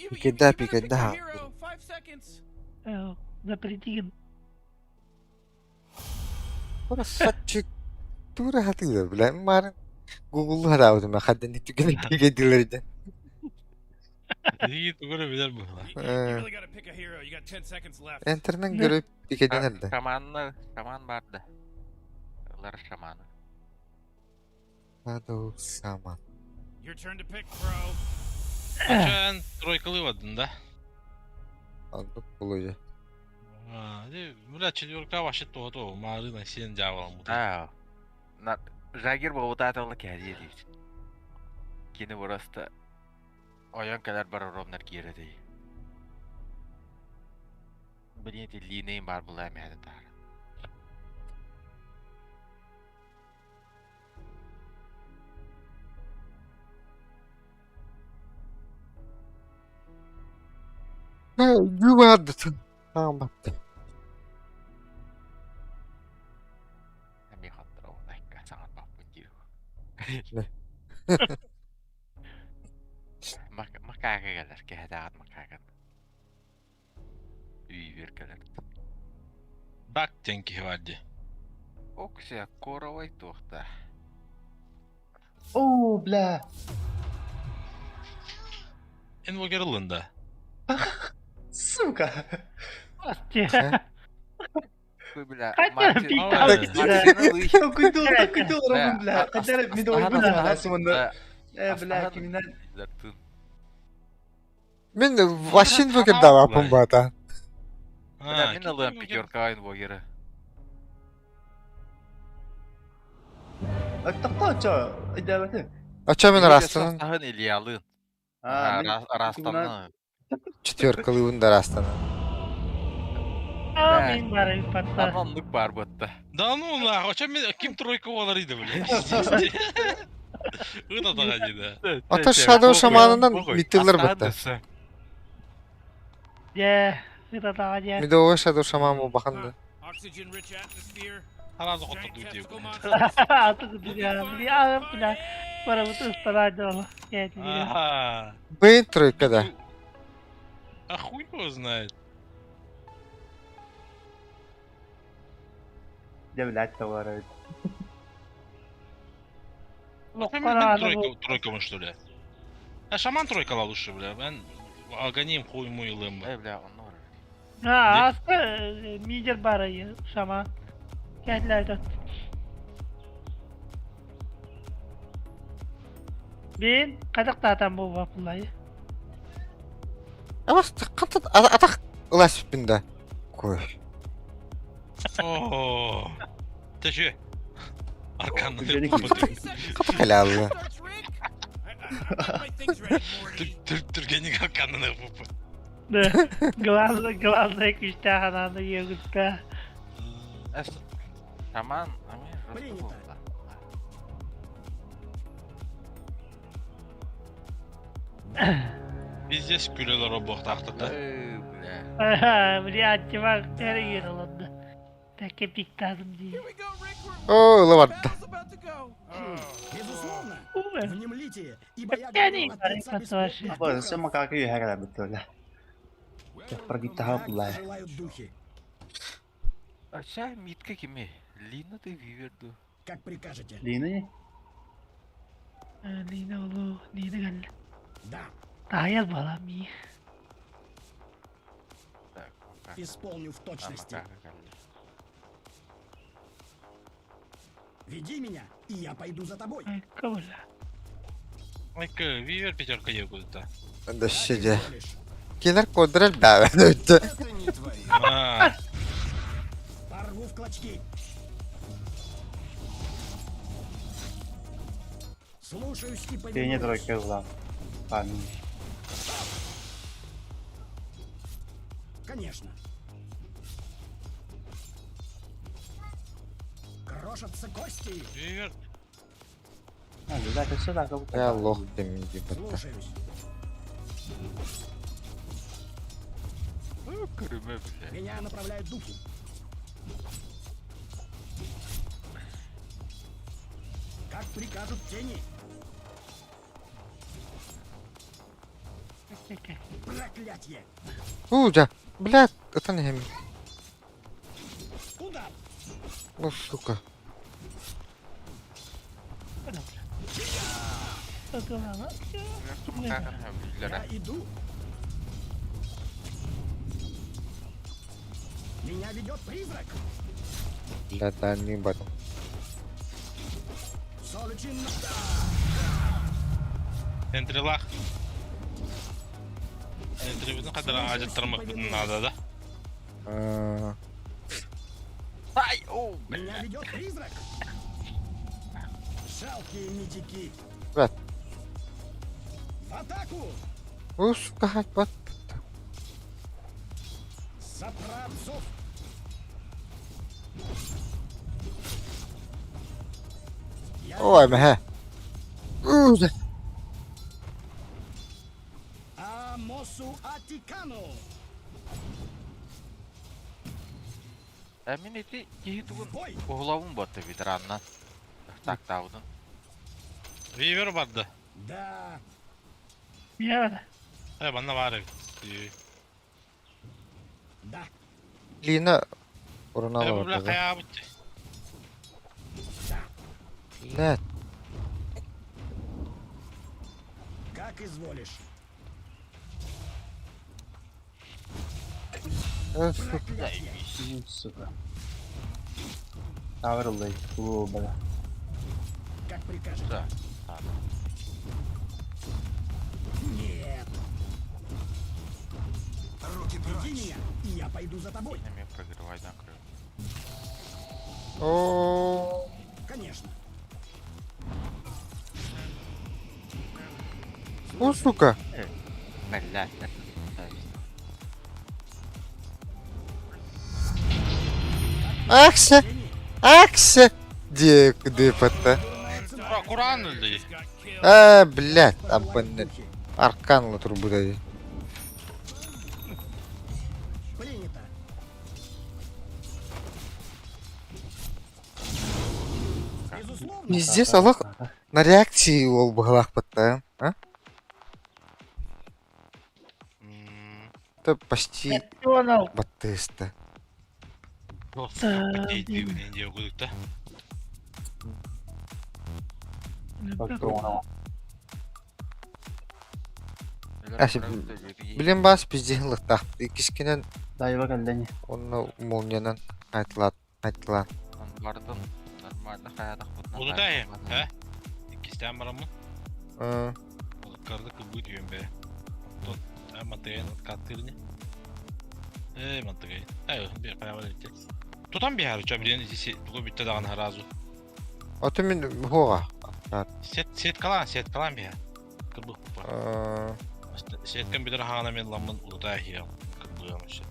Пикэйдээ, пикэйдээ хааллар. Запретигин. Красавчик. Тура хатыылар билэн баарын. Гуглу хараабытым хаддан түгэн пикэйдилэр дэ. Биһиги тугу эрэ билэр быһыылаах. Энтернен көрүп пикэйден эрдэ. Шаманна, шаман бар да. Ылар шаманы. Shadow Shaman. Ачан тройкалыы бардын да? Оннук булуйа. Бля, четверка вообще то-то, маарына сен дьаабаламмыта. Аа. На Жагир буолбутааталла кэһэлиэ диир. Кини просто ойон кэлэр бар ровнар киирэ дии. Блин, эти лиинейин баар булаа эмэһэтэ таара. Ювардытын ааматты. Эмиэ хаттара айка саҥарбаппын диир. Макака кэлэр, кэһэтээҕин макакан. Үйбер кэлэр. Бак диэн киһи бар дии. Окся, коровай туохта. Оо, бля. Инвокер ыллын да? Сука. Бля, Толкуйдуу, бля. Хотя медовый бля, сумманы. Э, бля, киминен. Мин вообще инвокер даваппын бата. Бля, мин ылыам пятерка инвокеры. Тохтоо, чё, өйдөөбөтүм. Очо мен ырастанан. Аһын Ильялыын. Аа, мин Ырастанна. Четверкалыыбын да ырастанан. Аа, мин барым патта. Оннук баар буотта. Да ну нахуй, очо мен ким тройка буолар иди, блядь. Ыт атаҕа дии да. Ата Shadow шаманынан миттылар бытта. Дьэ, ыт атаҕа дьэ. Медовый Shadow шаман бахан да. Сразу хоттордуу дии. Аты кутуя, бля, бля. Барабыт ыстараа дьоло. Ага. Бэйн тройка да. А хуй его знает. Дьэ, блядь, товары. Тройка, тройка что ли? А шаман тройка лучше, бля. Мен агоним хуй мой лым. Э, бля, он нор. А, аска мидер бары шаман. Кәтләрдә. Бин кадак татан бу бапулай. Абас кантат атах ыласыппын да. Кой. О, Тэши. Арканны. Ката калялы. Түргенник арканны бу. Да. Глаза, глаза күчтә хананы егетә. Шаман, Принято. Пиздец күлелер обохтахтыта. Э, бля. Бля, чувак, тәргер алынды. Тәкке пиктадым ди. О, ылабарда. Безусловно. Умы. Внемлите, ибо я Кәни говорю от барым лица патвашы. бесплотных Боже, духов. все макака үйһэ кэлэр бля. Прогиттаха бля. Желают духи. Ача митка кими? Лина ты виверду. Как прикажете. Лины? Лина улу, Лина гал. Да. Таял бала ми. Так, макака. Исполню в А, точности. макака калли. Веди меня, и я пойду за тобой. Айка була. Айка, вивер пятерка егутта. Да щеде. Как изволишь. Кинер кодрел да. Это не твои. А, Порву в клочки. Слушаюсь и Кини повинуюсь. тройка ылла. Памин. Конечно. Крошатся кости. вивер. А, да, это все так. Я лох демин дибатта. Слушаюсь. Ну, Көрүмө, бля. Меня направляют духи. Как прикажут тени. Проклятье! Уу дьэ, блядь, ытан иһэммин. Удар! Ну, сука. Я иду. Меня ведет призрак. Блядь, дальний батл. Соличин. Энтрилах. Энтрибитин хадара ажыттармаппытын наада да. Аа, Ай, о, Меня бля. ведет призрак. Жалкие медики. Брат. В атаку! Уу, сука, хать бат. За праотцов! Я Ой, мэхэ. Уу, дьэ. Амосу Атикану! Ә мин ити киһи тугун В бой! уһулабын батты ветераннан. Так табытын. Вивер барда. Да, Биэбэ. Э, манна баар эбит. Э, да, Лина урунала Э, бу бля барда. хайаабыт. да. Блядь. Как изволишь. Э, сука. Проклятье! Ну, сука. Тавр ыллай. Уу, бля. Как прикажете. Да. Нет. Руки Веди прочь. меня, и я пойду за тобой. Мен прогревайдан кырып. Оо. Конечно. Уу, сука. Бля. Акса. Акса. Диэ диэпэтэ. Кура кураан өлдө. Э, блядь, абонент. Аркан турбута дии. Принято. Безусловно. Пиздец, олох на реакции ол быһылаахпыт а? М, Это почти Онал. баттыста. Дейди диye okuduk da. Әсі, Билин бас пиздехин лыктаах. Иккискинен Дайва кэллэни. онно молниянан айтылат айтылан. Бардым. Нормально хаядах бутна. Onu da he. He. İkisinden var ama. Э, Karda kılbı diyorum be. Tut. Ay mantıkayın kattırını. Ey mantıkayın. Ay bir para var etti. Tutan bir harca bilen izisi tugu bitti dağın harazu. Ото мин хуга. Set set kalan set kalan bir her. Kılbı. Э, Setken bir hana men lamın uluda hiya. Kılbı yamış.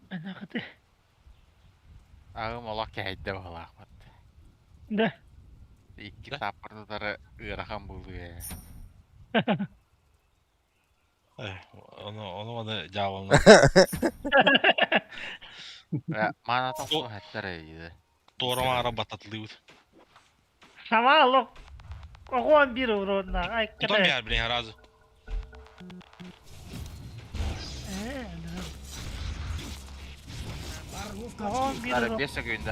Анахаты. Агым олох кэһэйдэ баһылаахпат. Да. Икки Да? таппырдары ыарахан булуя. Ey onu onu bana cevabını. Маана тоқсу хаттар эйди. Doğru ara batatılıyor. Сама лок. Огон бир уродна. Ай Tutan bir кэдэ. her bilen harazu. Э, да. Порву в Огон клочки. бир Ары урод. бес секунда.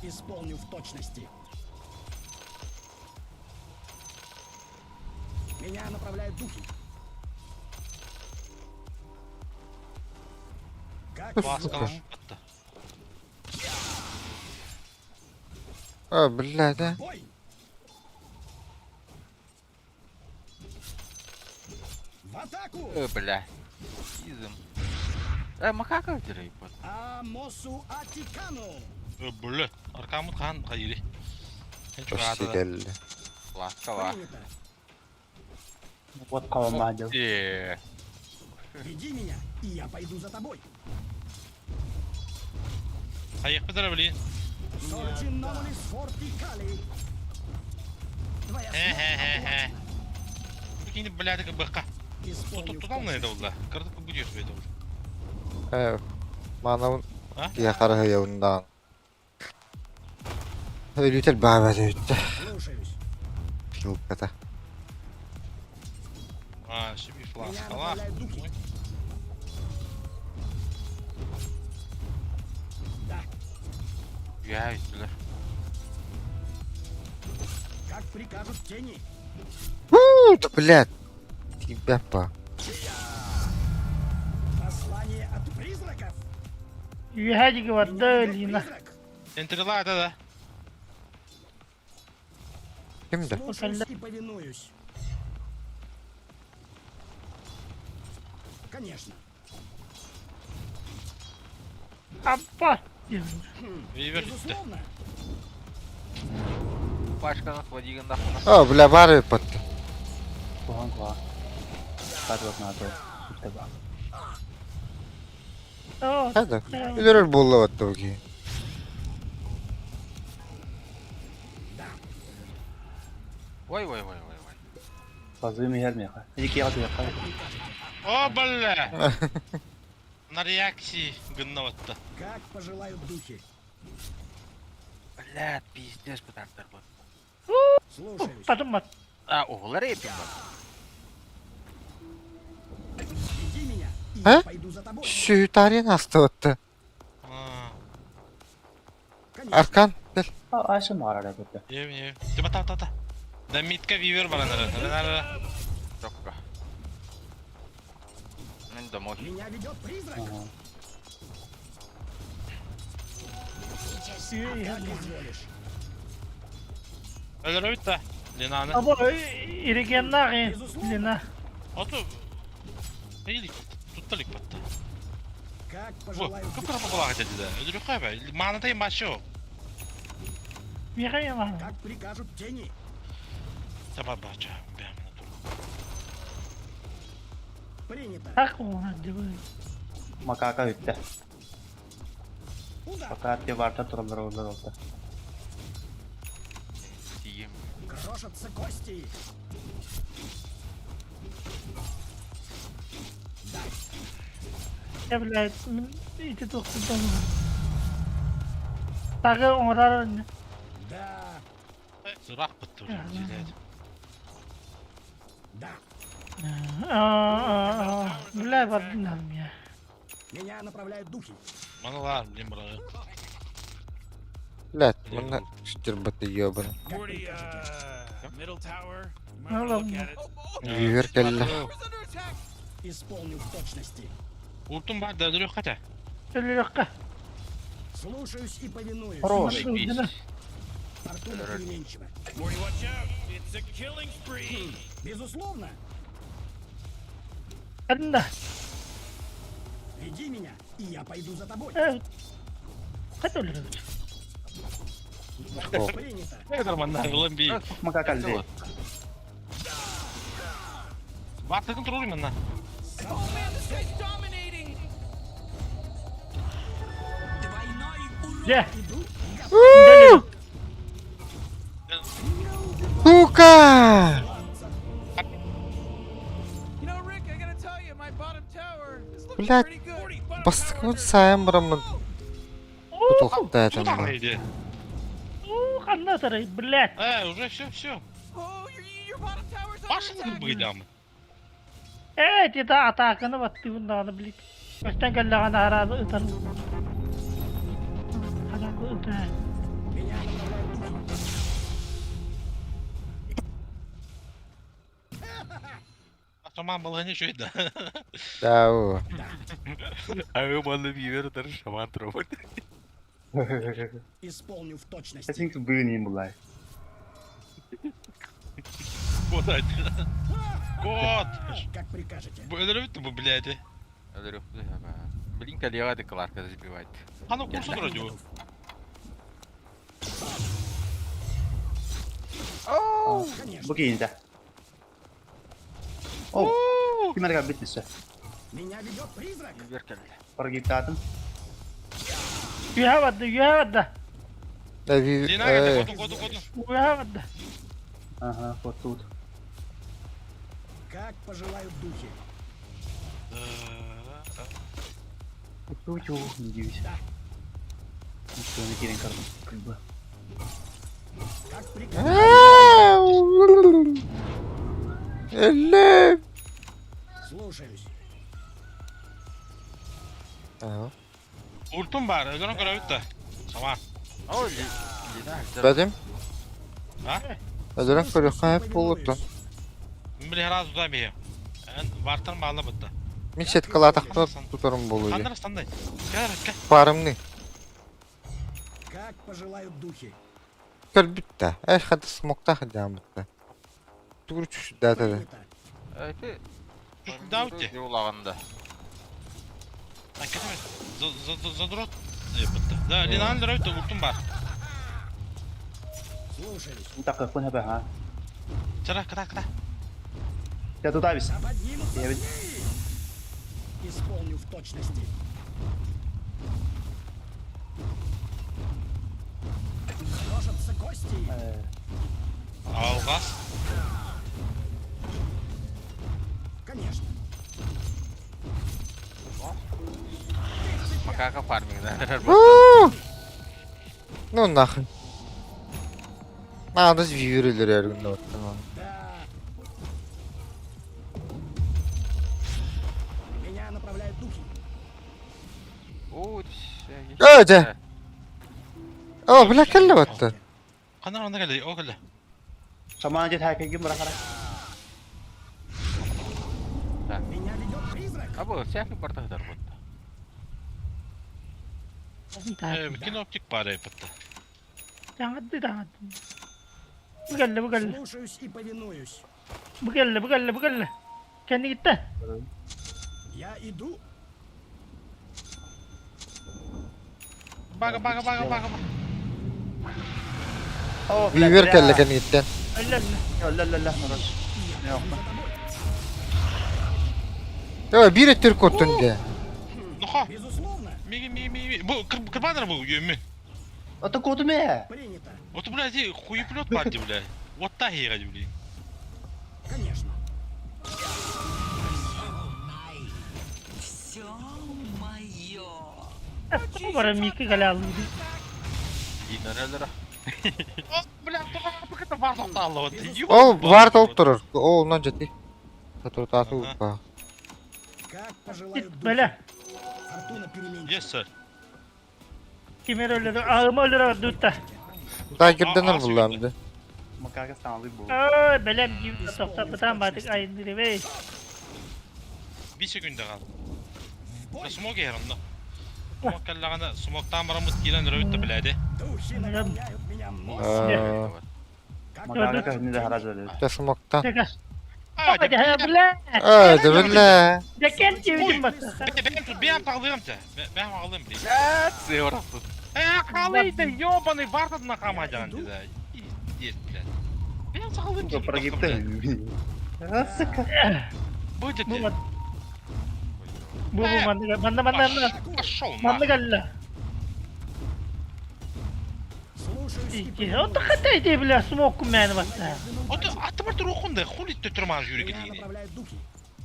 Исполню в точности. Меня направляют духи. Как Baskı изволишь. battı. А, блядь, а. Бой! В атаку! Э, бля. Изым. Э, макака өтірей бот. Амосу Атикану! Бөлө. Аркамыт хан хайри. Почти келли. Ласкала. Принято! Вот кого мадил. Э, Веди меня, и я пойду за тобой! Хайык бедер билин. Сорчин номулис фортикали! Твоя Хе хе смерть хе хе. оплачена! Бикини блядь быкка. Исполню Тут в тутам не точности. oldu. Кырдык бу диyor бейді oldu. Э, манабын Киһи харыһыйабын даҕаны. Өлүүтэ элбээбэт эбит. Слушаюсь. Хилката. А, себе Меня фласкала. направляют духи. Да, Үөһэ үттүлэр. как прикажут тени. У, да блядь. Тебя па. Послание от призраков. Үөһэ диэки барда Меня ведет Лина. призрак. Энтрила да да. Ким да? Слушаюсь и повинуюсь. Конечно. Аппа! диэн. Вивер үттэ. Безусловно. Пашканы хвадигын дахына. О, бля, бары патты. Куһаҕан куһаҕан. Хатыбат наада. Бүттэ ба. Оо, Хада. Өлөрөр буолла батта бу киһи. Ой ой ой ой ой. Базыым иһэр миэхэ. Ити киэҕэ түһүөххэ. О, бля! На реакции гынна батта. Как пожелают духи. Бля, пиздец бытардар бу. Слушаюсь. Татыммат. А, оҕолор эпин бар. Веди меня, и А? я пойду за тобой. Сүүтаарин астыбатты. А, Конечно. Аркан, кел. Аша маарара бүттэ. ем, ем. Тиба та та та. Да митка вивер баранара. Нара. Жокко. Мен домой. Меня ведет призрак. Ага. Үөһэ Как изволишь. Өлөрө бүтті. Ленаны. Або иригеннаах Лина. Оту. Эйлик. Тутталик батта. Как Бу, пожелают духи. кып-кыра бакалаах деді. Өлөрө кайба. Манатай машы. Миэхэ ямаан. Как прикажут тени. Таба бача. Бямна тур. Принято. Так уона дибы. Макака бүттэ. Удар. Пока те барта тураллар олар олта. Тиим. Крошатся кости. Я, блядь, ити туохтан. Тагы оҥорор Да, Сырак бітті уже. Деді. да. Бля, бардын я. Меня направляют духи. Маналар, блин, бұрағы. Блядь, мына штирбаты ебаный. Как прикажете. Ну ладно. Вивер келле. Исполню в точности. Уртун бар да өлөрө ката. Өлөрөккө. Слушаюсь и повинуюсь. Хорош. Ылдьына. Фортуна переменчива. Безусловно. Ханна. Веди меня, и я пойду за тобой. Хайда өлөрөбүт? Принято. Нормально, булан би. Макака алды. Баттыкын турur манна. Дьэ. Сука! Блядь, бастыкын сайын барамын. Бутылкта Тутан этим. еді. Уу, ханна тарай, блядь. Э, уже все, все. Башын быйдамын. Э, это атаканы баттыбын даҕаны, блядь. Көстөн кэллэҕинэ араады ытан. Атака ытан. Меня направляют духи. Шаман балғаны шөйді. Да, о. Ага, малы вивер дар шаман турабыт. Исполню в точности. Сен быын им булай. Кот Кот! Как прикажете. Өлөрө бүтті бу, блядь. Өлөрө. Блин, коллега ты кларка забивает. Аны курса тұр жо. Конечно. Бу кейинде. О, кимерге бүттүсө. Меня ведет призрак. Вивер келди. Паргиптатын. Үөһэ барда, үөһэ барда. Да, ви... Лина э, келді, коду, коду, коду. Үөһэ барда. Ага, вот тут. Как пожелают духи. Ту-ту, надеюсь. Да. Şöyle girin kardım. Kılba. Как приказано. Эллим! Слушаюсь. Ага. Ультум бар, өлөрөн көрөбүт да. Сама. О, Лина. Бәдим? А? Өлөрөн көрүөххэ хеп буолуттун. Мин раз туда бие. Эн вартан баала бытта. Мин сеткалаатахпына тутарым буолуо дии. Ханнар стандай. Кэлэр кэ. Парымны. Как пожелают духи. Көрбүт да. Эх, хата смоктаах дьааммыт да. Тугу чүшүрдээтэ да. Принято. Эти. Даути. Юлаганда. Академия. Задрот. Бытта. Да, Линан өлөрөбүт ультум бар. Слушаюсь. Такы кун хәбә ха. Чара, кыта, кыта. Я туда бис. Да поднимутся Я ведь- дни! Исполню в точности. Крошатся кости. Алгас. Конечно. Макака фарминг, да. Ну нахуй. Надо виверилер эргинде баттым. Да. Меня направляют духи. Оо, Ээ, дьэ. Оо, бля, кэллэ батта. Ханнар онда кэлли, о кэлли. Шаман дед хакы ким бара кара. Меня ведет призрак. Абы, всякий бартаһдар бутта. Э, киноптик бар бытта. Таҥарды таҥарды. Бу кэллэ, бу кэллэ. Слушаюсь и повинуюсь. Бу кэллэ, бу кэллэ, бу кэллэ. Кэннигиттэн. Я иду. Бага, бага, бага, бага. О, Вивер кэллэ кэнниттэн. Өллө, өллө. Ла ла ла, народ. Я иду за тобой. Ээ, биир өттүр куттун дии. Нохо. Безусловно. Миги, миги, миги. Бу кырбанар бу үөмү. Ата коду ме. Принято. Вот, блядь, хуеплет бар ди, блядь. Вот та хера, блядь. Конечно. Все мое. Бара миики кэлэ аллыы. Лина өлөрө. О, бля, только это бар тоқталды вот. Ол бар толуп турар. Ол онон дьэти. Татуртааты уппа. Как пожелают духи. Бэлэ. Фортуна переменчива. Yes, sir. Кимер өллө, аҕыма өлөрө дутта. Дагерденер буллаам дии. Макака станлы бу. Ой, бэлэм дии тохтоппутаан баатык айынныры бэй. Bir секунда қалды. В бой. Смок ер онда. Смок кэллэҕинэ, смоктаан бараммыт киирэн өлөрөбүт да билээди. Духи наполняют меня мощью. Ээ, Как Макака не хаража. дьэ смоктаан. Чэкэ. А, Дьэ, бля. Ээ, дьэ биллэ. Дьэ, кэл диэбитим баста. Бэйэм бэйэм таҕылыам тэ. Бэйэм аҕалыам блин. Сыораппыт. Э, халый да ёбаный вартад на хамадян да. Пиздец, блядь. Бэйэм саҕалыам диэн Прогибты. Сука. Будет Бу ли? бу бу манна манна манна Пошел манна нахуй. кэллэ. Слушаюсь и Икки. повинуюсь. Оттон хата ити бля смокку мээн баста. Вот аты бар турухун да, хули ты турман жюри Меня кидини. направляют духи.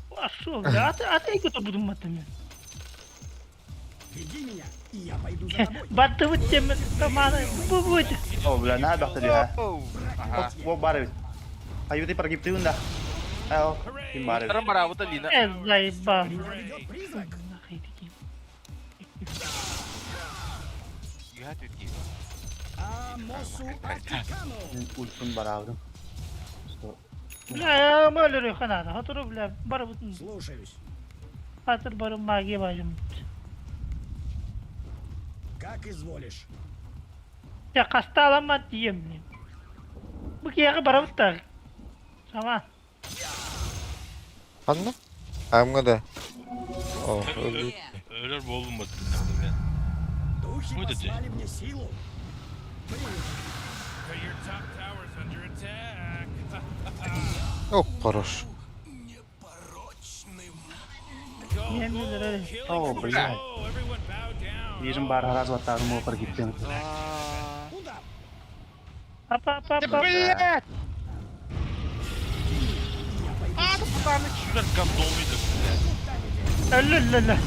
Пошел, бля, аты аты ики тобудум маттым. Веди меня, и я пойду за тобой. Баттыбыт темин тамана бу бу. О, бля, на бахта ди ха. Аха. О, бар. Аюты прогибты унда. Ао, ким бар. Таран барабыта Лина. Э, заебал. Меня ведет призрак. Нахуй такие. Юха түтки. Амосу Атикану. Ультун барабдым. Бля, өлөрү ханада. Хотуру бля, барыбытын. Слушаюсь. Хатыр барым магия бажым. Как изволишь. Я хаста аламмат дием. Бу кияга барабыт та. Сама. Ханна? Аамҥа да. Оо, өлбүт. Өлөр болдум бу. Духи Будет ли? послали мне силу. Принято. Ок, хорош. Мен өлөрү. О, бля. Ежим бар хараз баттарым о прогибты. Удар. Апа апа Да апа. блядь! Я пойду. А, да пытаны чүрөр гандоны да, блядь. Өллө өллө өллө.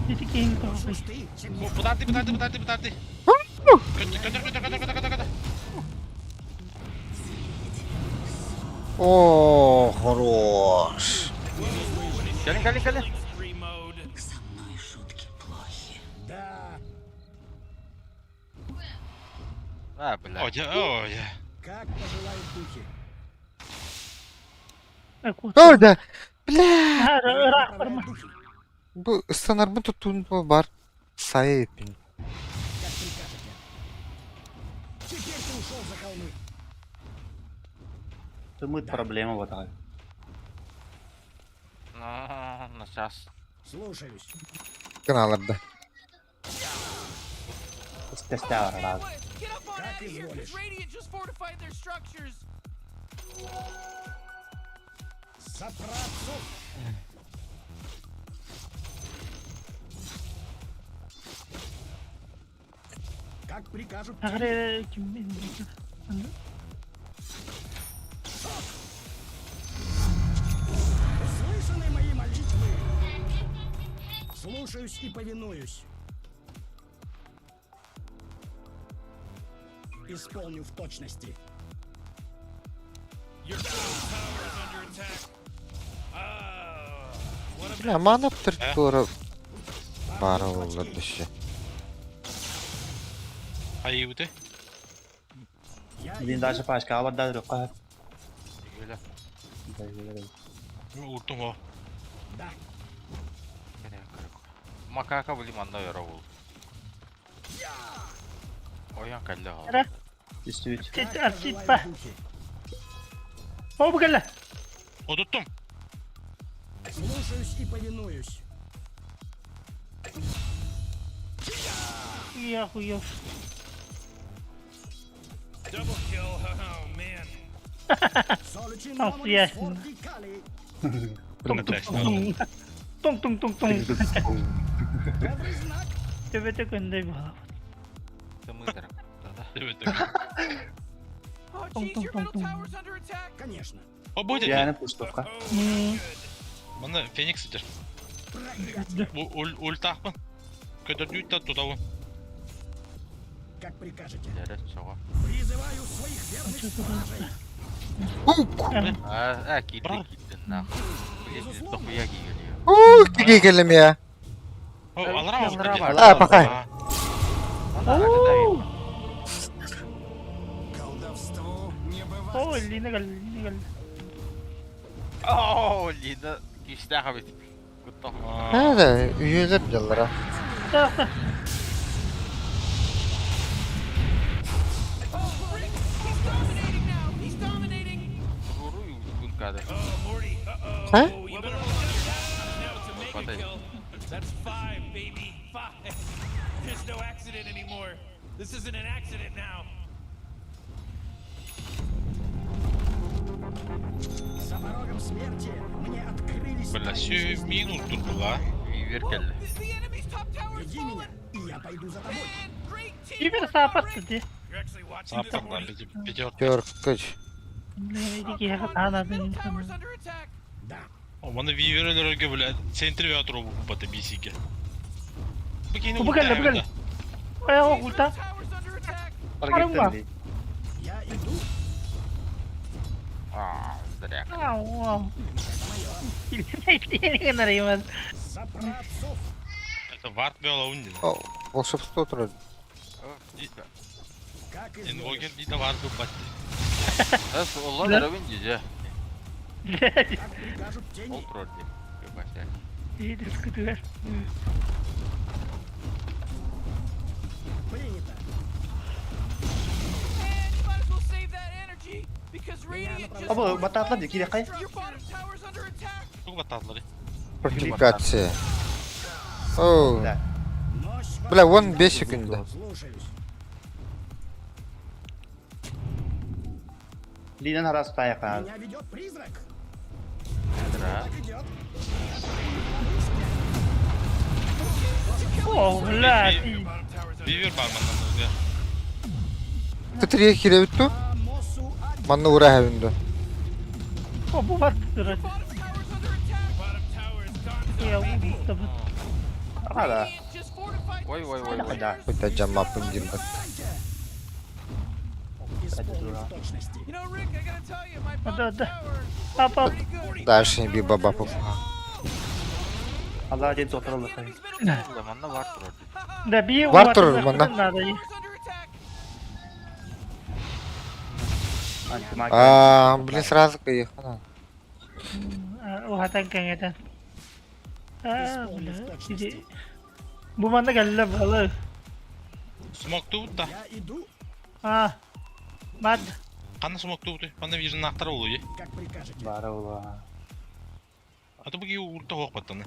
Ити кийин Уж тоҕуй. ты, чем Бу я. пытарды, пытарды, пытарды, пытарды. Көтөр, көтөр, көтөр, көтөр, көтөр, көтөр, көтөр. О, хорош. Кэлин, кэлин, кэлин. Со мной шутки плохи. Да, А, бля. О, дьэ, о, дьэ. как пожелают духи. О, да. Бля. Меня Ыраах направляют барма. духи. Бу ыстанарбын туттуун бар. Сайа еппин. Как прикажете. Теперь ты ушел за холмы. Тымыт проблема вот так. Ну, на сейчас. Слушаюсь. Гыналарда. Тестер раз. Как изволишь. За праотцов. Как прикажут тени. Агре ким Услышаны мои молитвы. Слушаюсь и повинуюсь. Исполню в точности. Бля, мана тура бара олар дөші. Хайыбыты. Я Блин, даже пачка, а вот даже рука. Юля. Уртум о. Да. Макака блин, манна яровул. Оян кэллэ Ра. Действительно. Чит Как арчит пожелают па. духи. О, бу кэллэ. О, туттум. Слушаюсь и повинуюсь. Я хуев. Соличи Там номинис ясно. фортикали. Тун тун тун тун. Добрый знак. Төбөтө көндөй буолар. Тымыдыр. Да. Тун тун тун тун. Конечно. О, будет. Я на пустовка. Мана Феникс идер. Проклятие. Ультахпын. Көтөрдүүттэ тутабын. Как прикажете. Дәрес чоға. Призываю своих верных стражей. А, а, килди, килди, нахуй. Блин, дохуя кигели. Ууу, киге келем я. О, алара Алара бар. А, пока. Колдовству не О, Лина кэллэ, Лина кэллэ. О, Лина, киштаха бит. Куттах. Nerede? Üyeler diyorlar ha. Тахта. Руру югун кадр. Ha? Батай. That's five, baby. Five. There's no accident anymore. This isn't an accident now. За порогом смерти мне открылись Бля, тайны сүү жизни. мин уртур була. Вивер кэллэ. Веди меня, и я пойду за тобой. Кибер саапатты ди. You're actually watching this, Саапарда Morty? пятер. Көр, көч. Да. Мана виверлерге бля центр вятро бата бисиге. Бу кэллэ, бу кэллэ. Э, о, култа. Арымга. Я иду. А, зря. Ау. Илин За праотцов. Это вард бела унди. О, волшебство турар. Как изволишь. Инвокер дида вард батты. Эс, олла дәрәвин диже. Как прикажут тени. Ол турар ди. Көбәсә. Принято. Абы бататлар ди кире кай. Туг бататлары. Фортификация. Оу. Да. Ночь Бля, 15 секунда. Слушаюсь. Линан раз таяка. Меня ведет призрак. Да. Так идет. О, бля. Вивер бар манна. Тытрия кире бүттү. Амосу Ади. Манна ура хәвинді. О, бу бар турар. Bottom tower is gone. Я убил. Ага. Ой, ой, ой, ой. Да. Хоть дьаммаппын диирбэт. Исполню в точности. You know, Rick, I gotta tell you, my Да, bottom да. tower is Ап ап. pretty good. Дальше не баба Allah диэн суотараллар. Enemy's middle tower Манна бар турар. Да бии Бар турар манна. надо. is under attack. Антимаг. А, блин, сразу поехала. Уһатан кэҥэтэн. Аа, Исполню в бля. точности. Ити- Бу манна кэллэ балык. Смоктубут да. Я иду, Аа. Мад. Ханна смоктубут? Манна бирин ахтар олуй. как прикажете. Бара була. А то буги урта хоқ баттаны.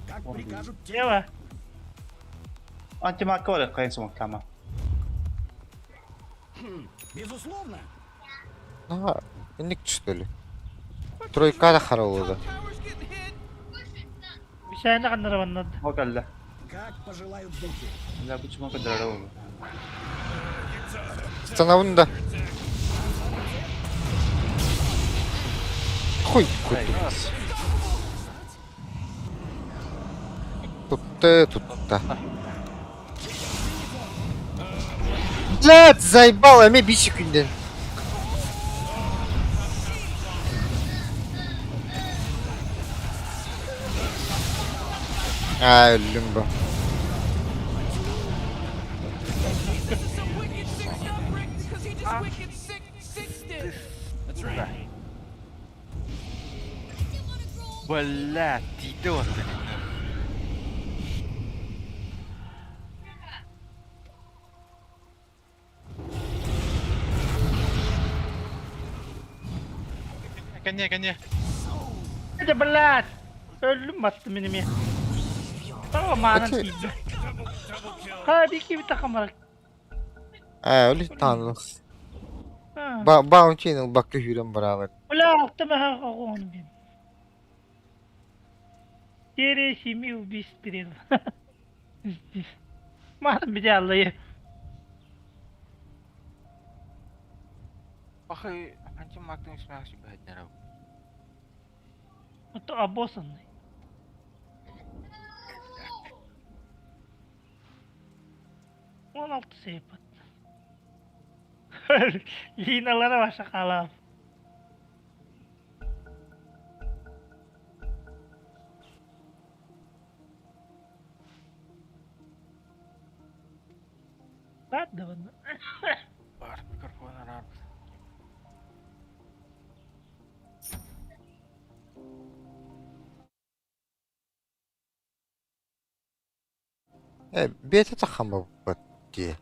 Как прикажут те. Ева. Антимаг бар кайын смоктама. Безусловно. А, инник что ли? Тройка да харалуда. Tower's getting hit. Бишайна каннара маннад. Хокалла. Как пожелают духи. Да бу чумака дара була. Становын да. Хуй, хуй. Тут тут да. Блядь, заебал, эми биші күнден. А, өллүм бу. This is some wicked sick stuff, Rick, because he just wicked sick sixed it. That's right. Бля, тиде отты. Кәне, кәне. Это блядь. Öldüm battı benim ya. Tamam anam Okey. tiydi. Ha bir iki bir takım var. А, өлі танылық. Ha. Ба баунтин бакка хүрен баралар. Ulan altta ben onu ben. Geri şimdi ubis bir Madem bir de Allah'ı. Бахы, антимагтың смяхси бәднер. Hatta abosan. 16 sayı attı. Linalara başa kalam. Ben de bunu. Бар микрофон арар. Э, бете тахама бат ди.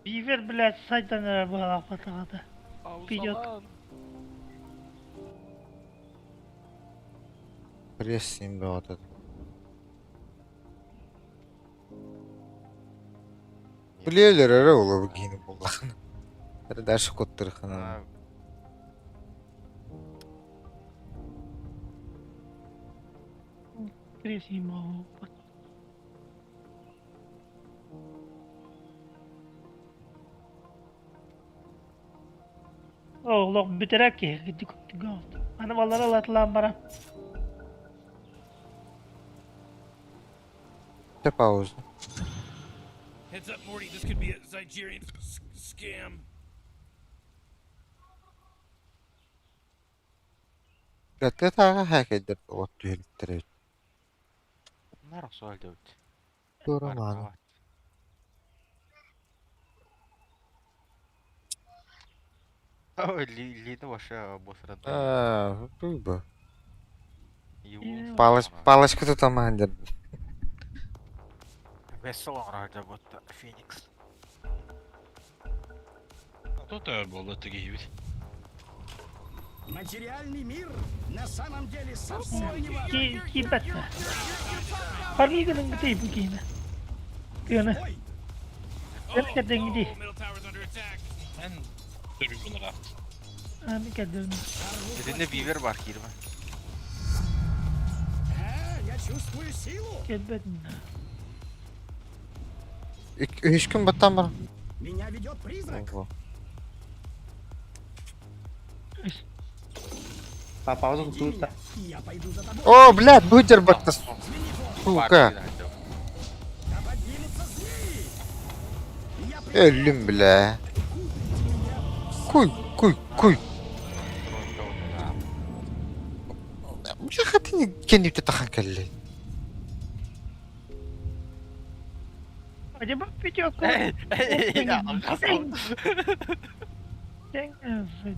Beaver блядь, сайдан была патагата. Пидет. Пресс им вот это. Билелер эре олы гини буллахны. Это дальше коттырхана. Красиво. Oğlum bitirek ki gittik Hani vallahi atılan bana. Те пауза. Heads up, Morty. This could be a Zygerian scam. Гатта тага хакедер от түһэлиттер. Нар суал дөт. Тураман. Ой, Лина ваша босран. А, бу. Палыч палочка тут амандер. Весело рада вот Феникс. Тут болды тіге бит. Материальный мир на самом деле совсем не важен. Ki ki batta. Parmiga'nın gıtayı bu giyine. Gını. Ой, Gerçekten gidi. Oh, middle tower's under attack. Мен төрүп бұны рафт. Abi geldim. Дединде бивер бар кирме. а, я чувствую силу. Gelmedin. Үш күн баттан бар. Меня ведет призрак. Ого. Пауза Веди тут. меня, и я пойду за тобой. О, блядь, бутер батта, сука. Да поднимутся змеи. Я Өллүм, бля. Куй, куй, куй. Бля, хатыны кенипте тахан кэллэ. Acaba video Эй, эй,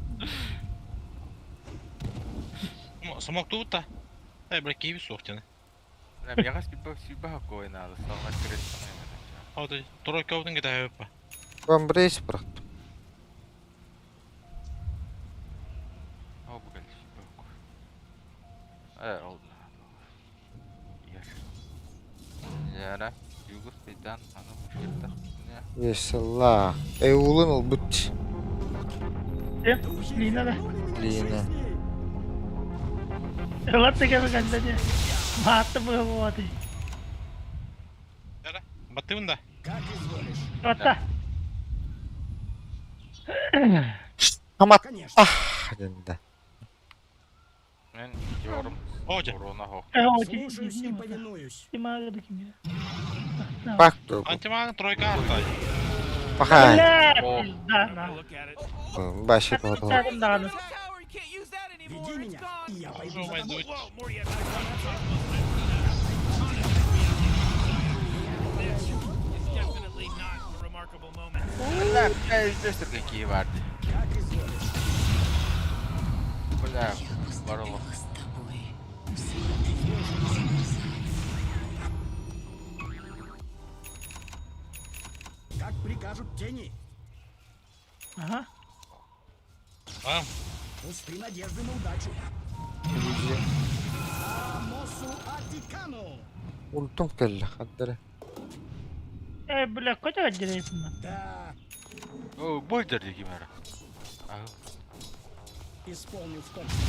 Смок тут та. Эй, бля, киви сохтины. Миэхэ сүүрбэ хоккой наада, салҕар кырыыстан А ты тройка один где-то па. Бамбрейс бырахтым. Оо, бу кэлли сүүрбэ хоккой. Ээ, ол наада. Иһэр. Яра, югус пейдан, аны мушеттах. Весела. Эулун ылбыт. Духи Лина да. вернули меня к Лина. жизни. Ылат кэллэ Маатты быһа Баттыбын да. Как изволишь. Атта. Хамат. Конечно. Ах, да. Мен yorум. О, дьэ. Корона хох. Слушаюсь и повинуюсь. Бак. Антимаг тройка арта. Пахай. О. Look at it. Баши потом. Tower, you can't use that anymore. Веди It's меня, gone. и я пойду за тобой. Whoa, Moriat. This is definitely not a remarkable moment. Бля, пиздец, какие варды. Как изволишь. Бля, Я бароло. поступила с тобой. Смотри, замерзай. Как прикажут тени. Ага. А, Пусты надежды на удачу. Амосу Атикану. Ультум кэллэ. Хаддара. Э, бля, куда отделяется? Да, О, больдер дегимера. А, исполню в точности.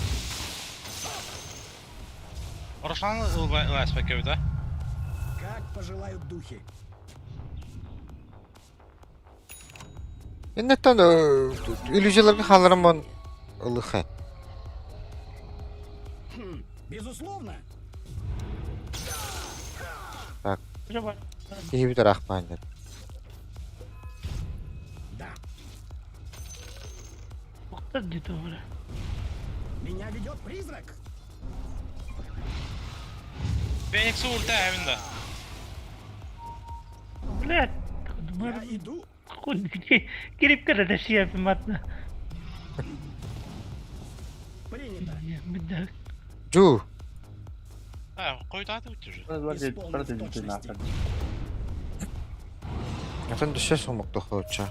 Рошан ылас да? Как пожелают духи. Иннеттен иллюзияларга хааларым он ылыха. Хм, безусловно. Киһи бүтэр ахпааннар. Да. где-то бля. Меня ведет призрак. Феникс ульта эвинда. Блядь. Я иду. Кирип кere de матна. Принято. Жу. А, койдаты уже. Исполню в точности. Атын дөссө сумук тохууча.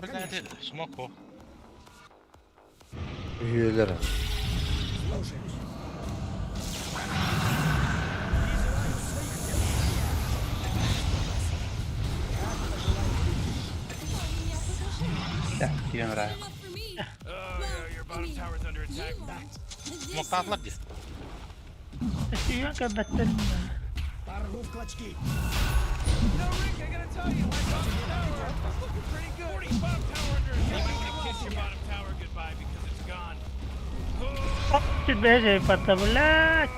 Блядь, смок о. Үһүөлэр. Слушаюсь. Киемера. Oh, yeah, your bottom tower's under attack. Смок татлар ди. Порву в клочки. You know, Rick, I gotta tell you, my bottom tower is looking pretty good. 40 bottom tower under attack. You might wanna kiss your bottom tower goodbye because it's gone. Блядь.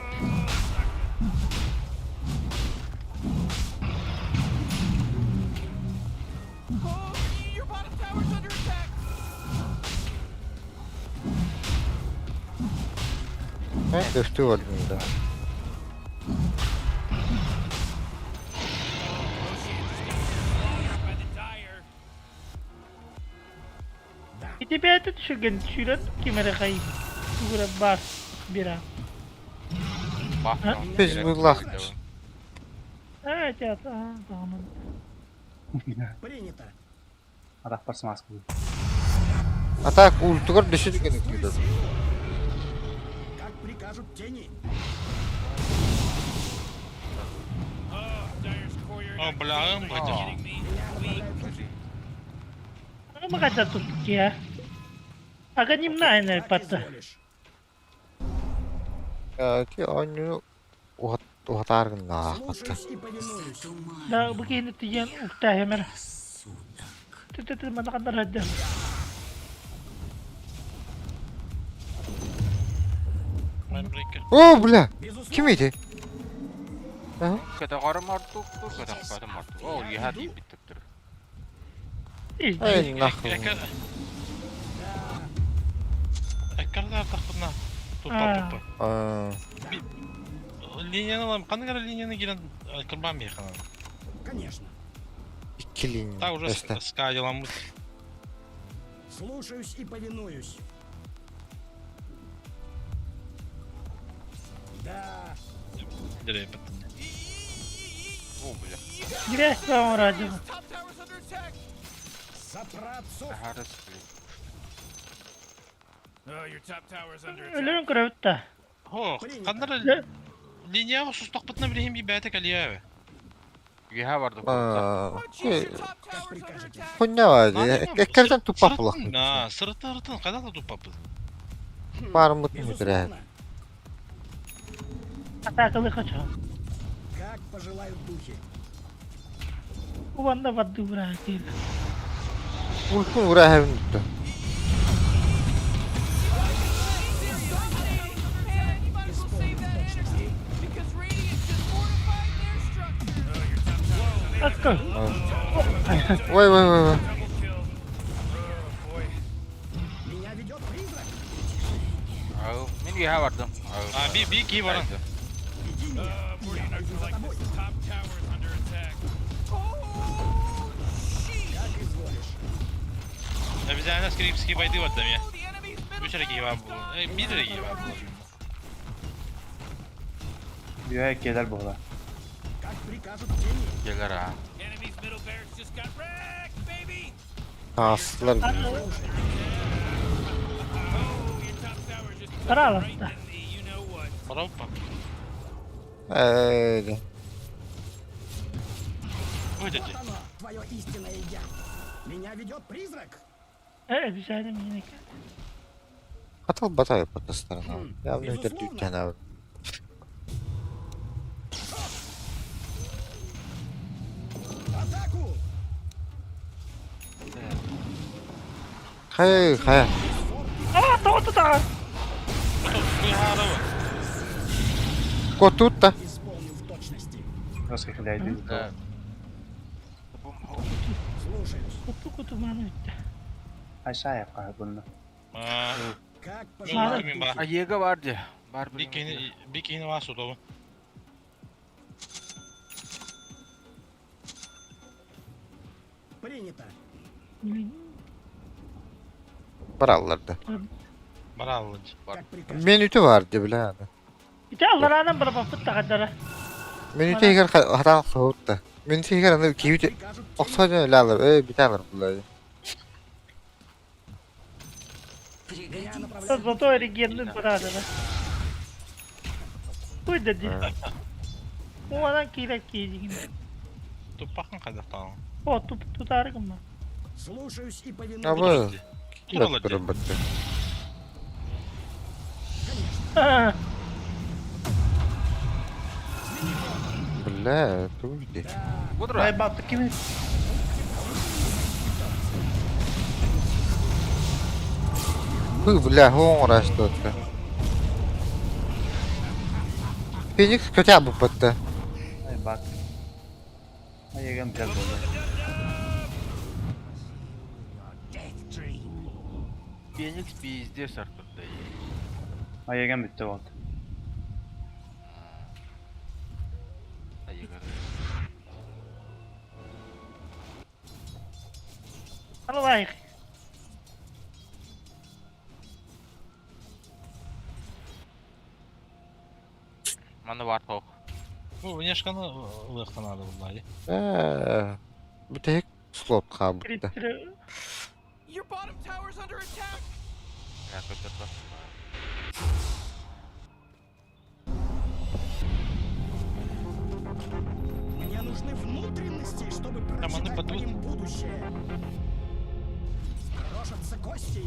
Oh, your bottom tower's under attack. Дөстүү болдун да. Roshan just got slaughtered by the Dire. Ити бэйэтэ түшүгэн сүүрэн ким эрэ хайыы тугура баар бира. бах. Biz буллах. Ээ театр даҕаны. Принято. Атах барсмас. Атак ультугар дөссө дүгэн үкүдө. Как прикажут тени. Oh, Dire's courier. О, got бля, killed. Are you бля. kidding me? Weak. Маҕата туттук Аганимна Как патта. изволишь. Ки онну ухат ухатааргыннаа ахпатта. Слушаюсь и повинуюсь. Да бу киһини тиийэн уктаа хэмэр. Рассудок. Тү-тү-тү манна ханна сылдьар? Mindbreaker. О, бля! Ким ити? Көтөҕөрүм ордук, көтөхпөтүм ордук. Ол иһа тиийбит төптөр. Эй, нахуй. Эккарда тахпытна. Тупа тупа. Аа, Линияны алам. Ханнык эрэ линияны киирэн кырбаан биһиэхэ наада. Конечно. икки линия. Так уже Өстө. скадиламмыт. Слушаюсь и повинуюсь. Да, Деребет. О, бля. Грязь вам радио. Top tower's under attack. за праотцов. Харыс, блин. Oh, your top tower's under attack. Өлөрүн көрөбүт да. Хо, ханнык эрэ линияҕа сустахпытына билиһин би бэйэтэ кэлиэ. Иһа барды. Аа, Oh, jeez, your top tower's under прикажете? attack. Хуйня var. Эккерден тупа булах. На, сырыттын, хайдах да туппаппыт. Барымыт мүтүрэ. Безусловно. Атаакалыы хочо. Как пожелают духи. Уонна барды быраатыыр. Улкун ура хэвин түттэ. Man, you might as well save that energy because Radiant just fortified their structure. Oh, your top tower's under Акка. Ой, ой, ой, ой. double kill. Oh boy. Меня ведет призрак. Ау, мин иһа бардым. А, би би кии баран. Веди меня. Boy, Я you пойду за like тобой. this. Top tower is under attack. Oh, jeez. Как изволишь. Обязательно скрипский войды вот там я. Oh, the enemy's middle Үс эрэ киһи tower баар is буолуо. gone. Э, биир эрэ киһи баар буолуо. Үөһэ киэлэр буола. Как прикажут тени. Келер а. Enemy's middle barracks just got wrecked, baby. Таастылар. Oh, your top tower just took Bravo. it right in the you know what. Бараппа. Ээ. Ой, Вот дядя. оно, твое истинное я. Меня ведет призрак. Э, обязательно мне Хатал батай потастарна. Я мүтөр түттэн абы. Атаку! Хай, хай. Аа, тоҕо тутаҕын? Быһаарабы. Котутта. Исполню в точности. Роска хиляйды. Да. Слушаюсь. Куту куту мааны бүттэ. Айшая каһы bunны. Аа, Как Мин пожелают мин духи. бар. Айега бар де. Бар Би киһини би киһини баар сутобун. Принято. Баралларды. Бараллын. Как прикажете. Менүтү бар деп биле. Ити аллараанан бараппыт тахадара. Менүтү егер хатал соһутта. Менүтү егер аны кийүтү Прикажут тени. оксожен эле э биталар булар. Меня Пригодится. направляют Зато регенный бараадара. Ой, дади. Уонан киирэ кииригин. Туппахан хайдах таҕын. О, туп тутаарыгымма. Слушаюсь и повинуюсь. Абы. Туралар дии. Туралар. Аа, Бля, туйди. Кудра. Ай бат ким Хы, бля, хоңрашты. Феникс көтә буппатты. Ай бат. Айегем бил буола. Феникс пиздец Артур да. Айегем бүтте болды. Айега. аллайх. Маны бар тоқ. Бу внешканы ылыктан ады буллар. Э, бу тек слот кабытты. Криптер. Your bottom tower's under attack. Я көтөр Мне нужны внутренности, чтобы Там они прочитать по падут. ним будущее. Крошатся кости.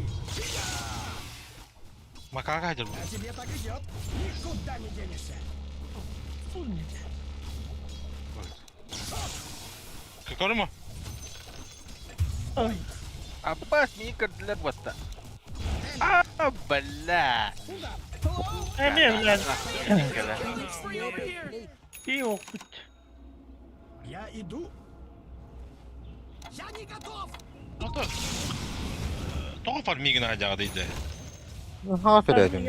Макака хадер бу. А тебе так идет. Никуда не денешься. Көкөрүмө? Ой. Аббас миигин көрдүлэр буотта. А, бля. Эмиэ блядь. Кэлэ. И опыт. Я иду. Я не готов. Ото тоҕо фармигын аадьаҕа дейде. Ха төрөөтүм.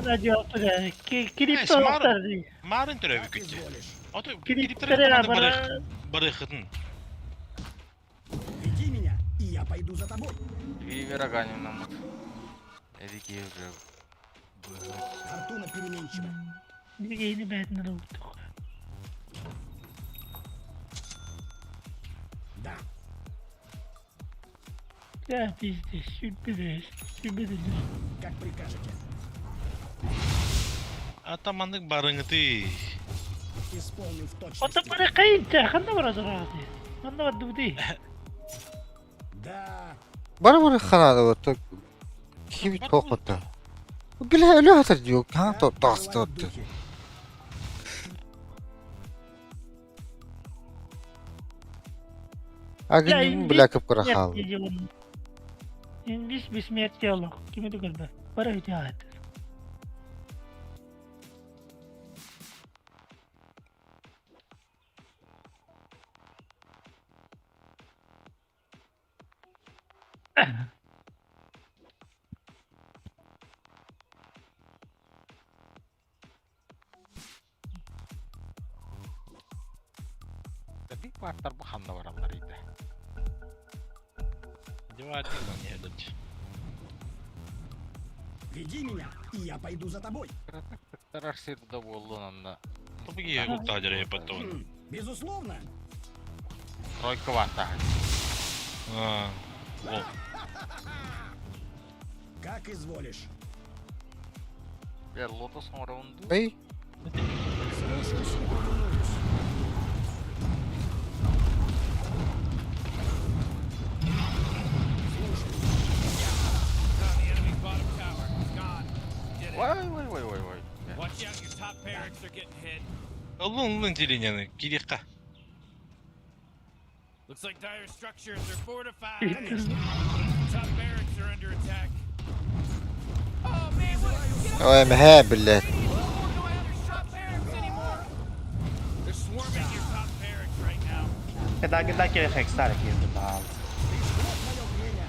Кирип Марын төрөөбүккүт. Как изволишь. Ото Кириптери кириптери барыхытын. Веди меня, и я пойду за тобой. Вивера ганим Эдики уже. Фортуна переменчива. Билигини бээтинэн ылбытых. Да. Да, пиздец, сүрбэдэ, сүрбэдэ. Как прикажете. Ата маннык барыҥыты. Исполню в Ото точности. барыкайын ханна бара турады. Ханна бардыбыты. Да. Бары бары ханада вот. Киви тоқота. Биле өлө хатар диyor. Ха Как то пожелают тастı. духи. Агын биле кып кыра хал. Инвиз бессмертие олох. Кими түгөлбө. Бара үтэ Биг бартар бу ханна бараллар иде. Диватил. Веди меня, и я пойду за тобой. Тарар сир да боллун анна. Тобуги гуктаадыр потом. Хм, Безусловно. Тройка варта. А. О, Как изволишь. Бер лотос оңоронду. Ey. Слушаюсь и повинуюсь. Слушаюсь. On the enemy's bottom tower. It's gone. Did it. Вай вай вай вай вай. Watch out, your top barracks are getting hit. Ылын ылын делениені кирикка. Looks like dire structures are fortified. Top barracks are under attack. Oh man, what? Get Ой, мэ биле. We're going after top barracks anymore. They're swarming your top barracks right now. Када кede хекстар киирди баал. Твое время.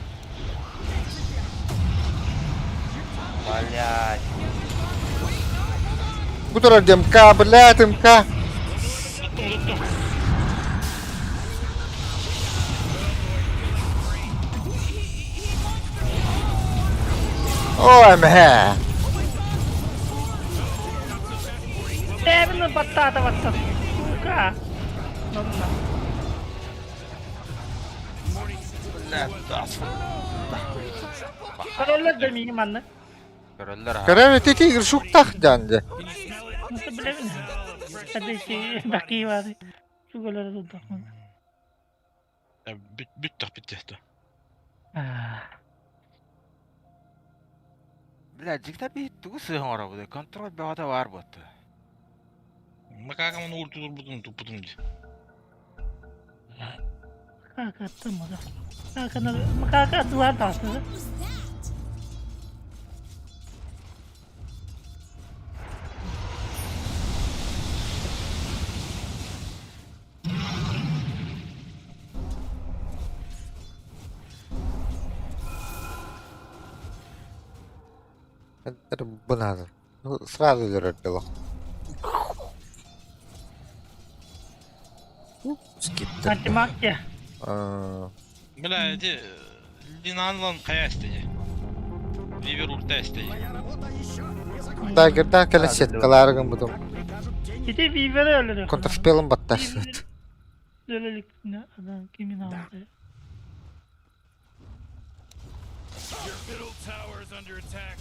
Блядь. Бу турар МК, блядь, МК. Туттум туттум. Ой, мэ. Эвен баттата баттат. Сука. Нонна. Бля, тас. Короллар да мини манна. Көрөллөр ha. Көрөр тити шуктах данды. Nasıl bilemin? Hadi şey bakayım hadi. Şu golleri tuttuk. Бүттөх бүттөх. Ah. Бля, жигта би тугу сыһын оробуду. Контроль баҕата бар буотта. Макакамын ууртулур бутун туппутум ди. Макака attım o da. Макака макака duvar da attı. What was that? Бу надо. Ну, сразу дөрөр. Скиптер. Антимагия. Бля, эти Линанлан кая истеди. Ливер урта истеди. Моя работа еще не закончена. Дагердан кэлэн сеткаларыгын бутум. Как прикажут тени. Ити Weaver'ı öldürüyor. Контрспелым баттасыт. Lölelik ne adam kimin aldı? Your middle tower is under attack.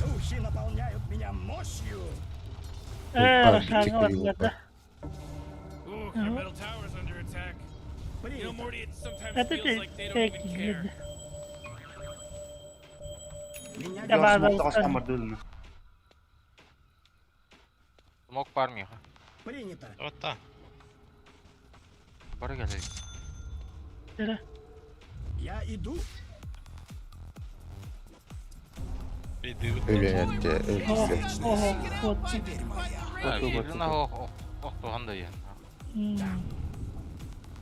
Духи наполняют меня мощью. Aşağıya vardılar da. Ooh, your middle tower is under attack. You know, Принято. Morty, it sometimes Hadi feels de like they don't even tek care. yedi. Меня Я Йор база смок тастан бардылны. Смок бар миха. принято. Отта. Бары келе. Эрэ. Я иду. Бейдыбыт. Өлүөн этте, Оһо, өлбүтэ. оһо, вот. Теперь моя. Охтуһан да иһэн.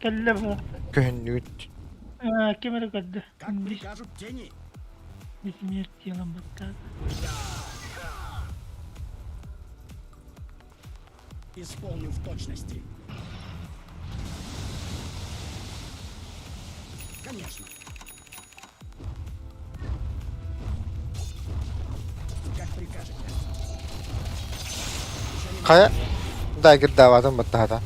Кэллэ бу. Көһүннүгүт. Аа, ким эрэ көрдө. Как прикажут тени. Бессмертие ламбаттаата. Исполню в точности. Конечно. Как прикажете. Хайа? Дагердаабатын баттаата.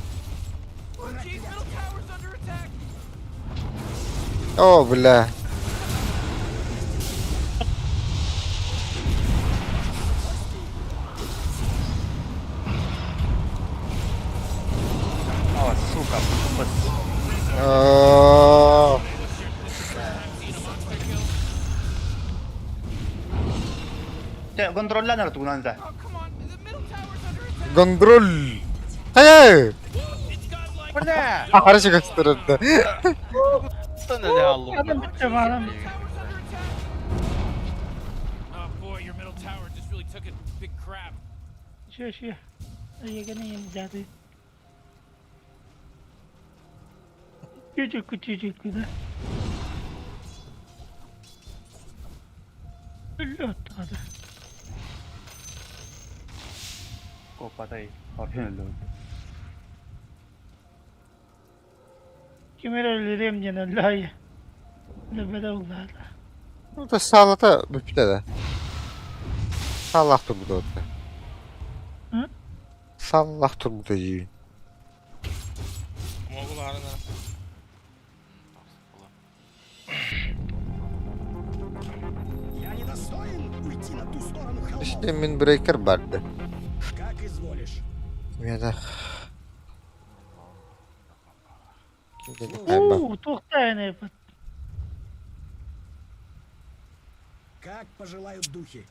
Jeez, middle tower's under attack. О, бля. О, сука, вот. О, Чэ, контролланар тугунан да. Oh, come on. The middle tower's under attack. Контроль. Хайа! It's godlike. Бля! Ахара чыгастырды. Adam bitti, adam bitti. Tower's under attack. Oh boy, your middle tower just really took a big crap. Şu şu. Ayıgını yemeyeceğiz. Küçük küçücük bir de. Өллө Копатай, орхин өллө. Ким эрэ өлөрүөм диэн өллө айы. Өлбөтө улаата. Bu da sağlata бүптэ да. Саллах турбут отта. Hı? Саллах турбута диибин. Могул арына. Я не достоин уйти на ту сторону холмов. İşte Windbreaker барды. Как изволишь. Ya da... Kim dedi kayba? Уу, туохтаа ини Как пожелают духи.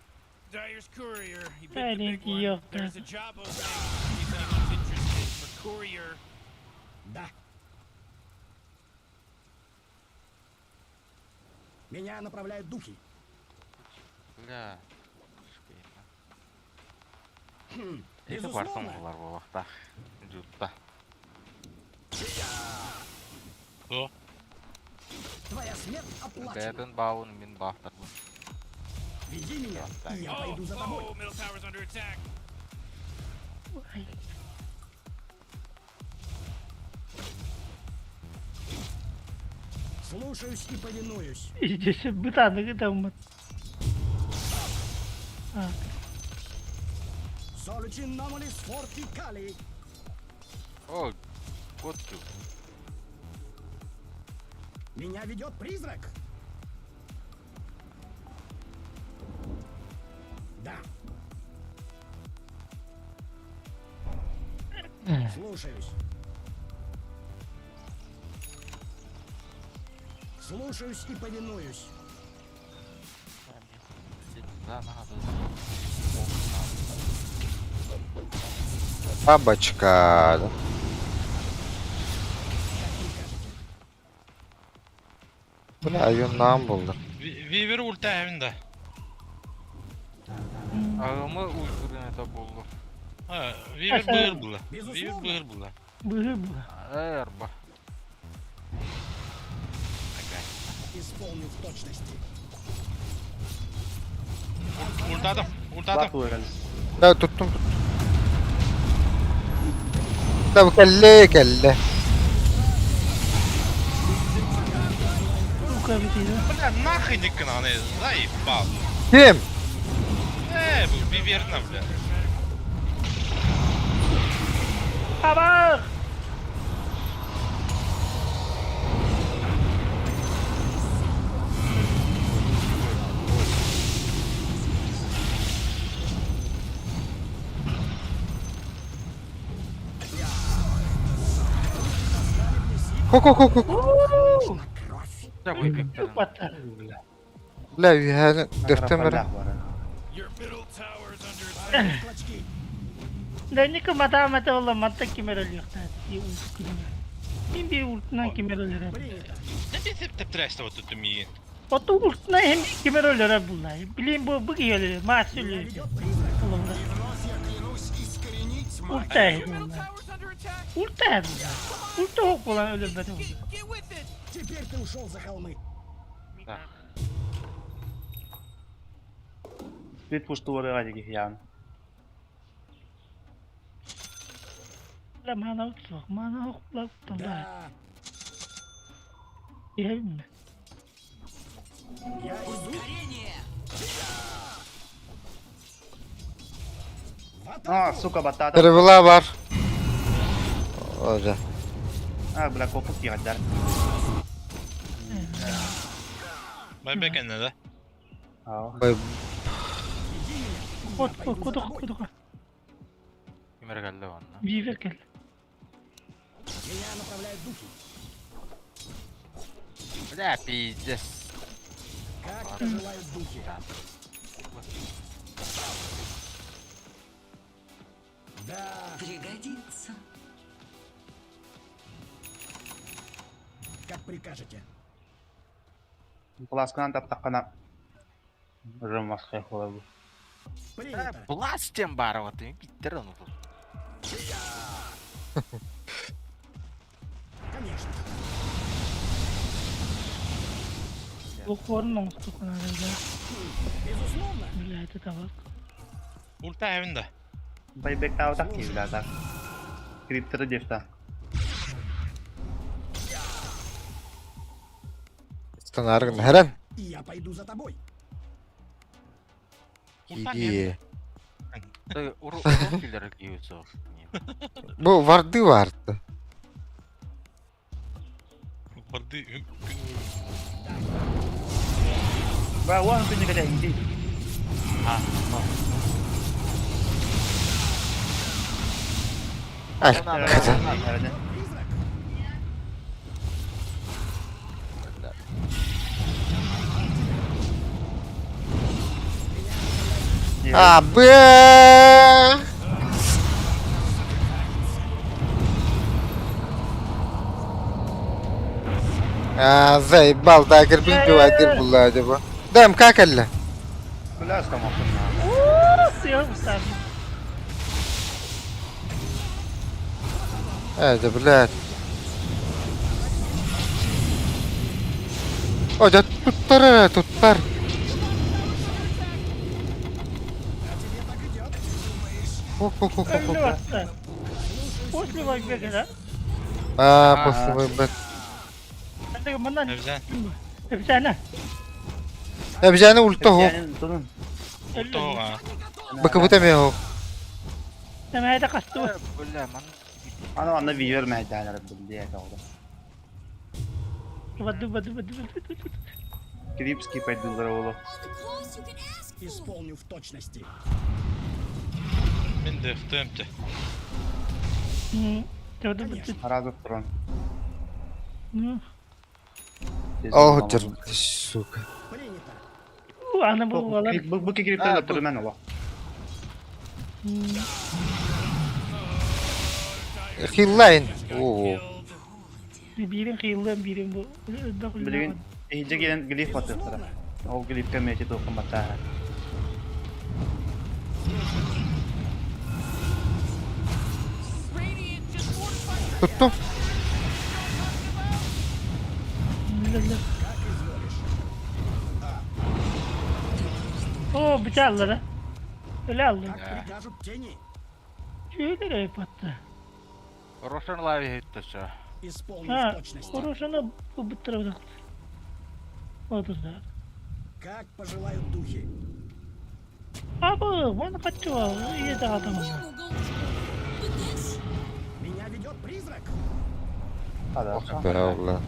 Dyer's courier. He bit I the think big one. you're- There's a job opening in case anyone's interested for courier. Да. Меня направляют духи. Бля. Эти бартон Безусловно. булар буолахта. Жутта. О, Твоя смерть оплачена. Бэйэтин баабын мин баахтарбын. Веди меня, и я Oh, пойду за тобой. oh, middle tower's under attack. Слушаюсь и повинуюсь. Иччи бытаныгы таммат. А, Солючин номалис форти кали. О, котчу. Меня ведет призрак. Да. Слушаюсь. Слушаюсь и повинуюсь. Да, надо. Бабочка. Как прикажете. Бля, ayondan buldu. Weaver ulti evinde. Агымы уйгурун это болду. Ha, Weaver Aşağı- bığır bulla. Weaver Безусловно. bığır bulla. быһыы бу. Эрба. Исполню в точности. Ulti adam. Ulti adam. Бат Ya tuttum tuttum. Ya bu kelle kelle. Ука битиде. Бля, нахуй не кананы, заебал. Kim? Э, bu Weaver ne бля. Абах! Ko ko ko ko. Да, выпик. Баттар. Бля, yani deftemere. Your middle tower's under attack. Клочки. Да ника матаамата олла матта кимер өлүөхтаа. И уус күнү. Мин биир ультынан ким эрэ өлөрөр. Принято. Тэптэрээсте туттум миигин. Оту ультынан hem ким эрэ өлөрөр булла. Билин бу бу киһи өлөрөр, маас Меня өлөрөр. ведет призрак. Олорор. Вновь я клянусь искоренить мать. Ульта Your middle булла. tower's under attack. Ульта булла. Ульта хоп буолан өлөрбөтө Get, булла. get with it. Теперь ты ушел за холмы. Да. Спит пушту барыга диги ян. Бля, мана утсуох, мана хоп була уттан баар. Да, Иһэбин я иду. Ускорение! В А, атаку! сука, батата. Тревела бар. Ожа. А, бля, копут киһаддар. Байбек энне да. Аа. Бай Веди меня. и Я От, пойду за кудук, тобой. кудук. Ким эрэ кэллэ онно. Бивер кэл. Меня направляют духи. Бля, пиздец. Как пожелают духи. Да, Пригодится. как прикажете. Пласканан таптаккана. Жымасхай холабы. Принято. Бластем барова ты биттер ону. Конечно. Лукорун оҥостуоххун наада. Безусловно. Бля, это табак. Ульта эбин да. Байбек таутак киһилата. Криптер дефта. станаргын хэрэн. И я пойду за тобой. Ульта Иди. Ты уру уру киллер киюсо. Бу варды варды. Барды. Бра, уан күнү кэлэ иди. А, Ай, Призрак. А, бэ. А, заебал, да, кирпич бивайдыр булла acaba. Дам как элле? Бля, стамакын. Сыа устар. Это, блядь. О, да туттар, туттар. Хо-хо-хо-хо-хо. Өллө батта. После байбек да. А, после выбор. Андыга манан. Эбзен. Эбсәнә. Эбжаны ульта хо. Тунун. Ульта хоға. Бакы бутаме хо. Нәмә дә касты. Бля, ман Ана анда вивер мәйдәнер билде тоғда. Баду баду баду баду. Крипский пайдылар олы. Исполню в точности. Мен де ФТМ-те. Баду баду. Разы туран. Ну, Ох, дер, сука. Принято. аны бу алар. Бу бу криптер турмен ола. Хиллайн. О, Бирин кыйлын, бирин бу. Билген эһиже келен глиф батыптыр. Ол глифке мети токун бата. Radiant just fortified your туттум. О, бите аллар. Öyle aldı. Как прикажут тени. Şöyle de battı. Рошен лави хиттаса. Исполню в Ha, точности. orasını bu bitirdi. Odur da. Как пожелают духи. Abi, bana kaçıyor. İyi de adam. Меня ведет призрак. Хада. Бә, ула.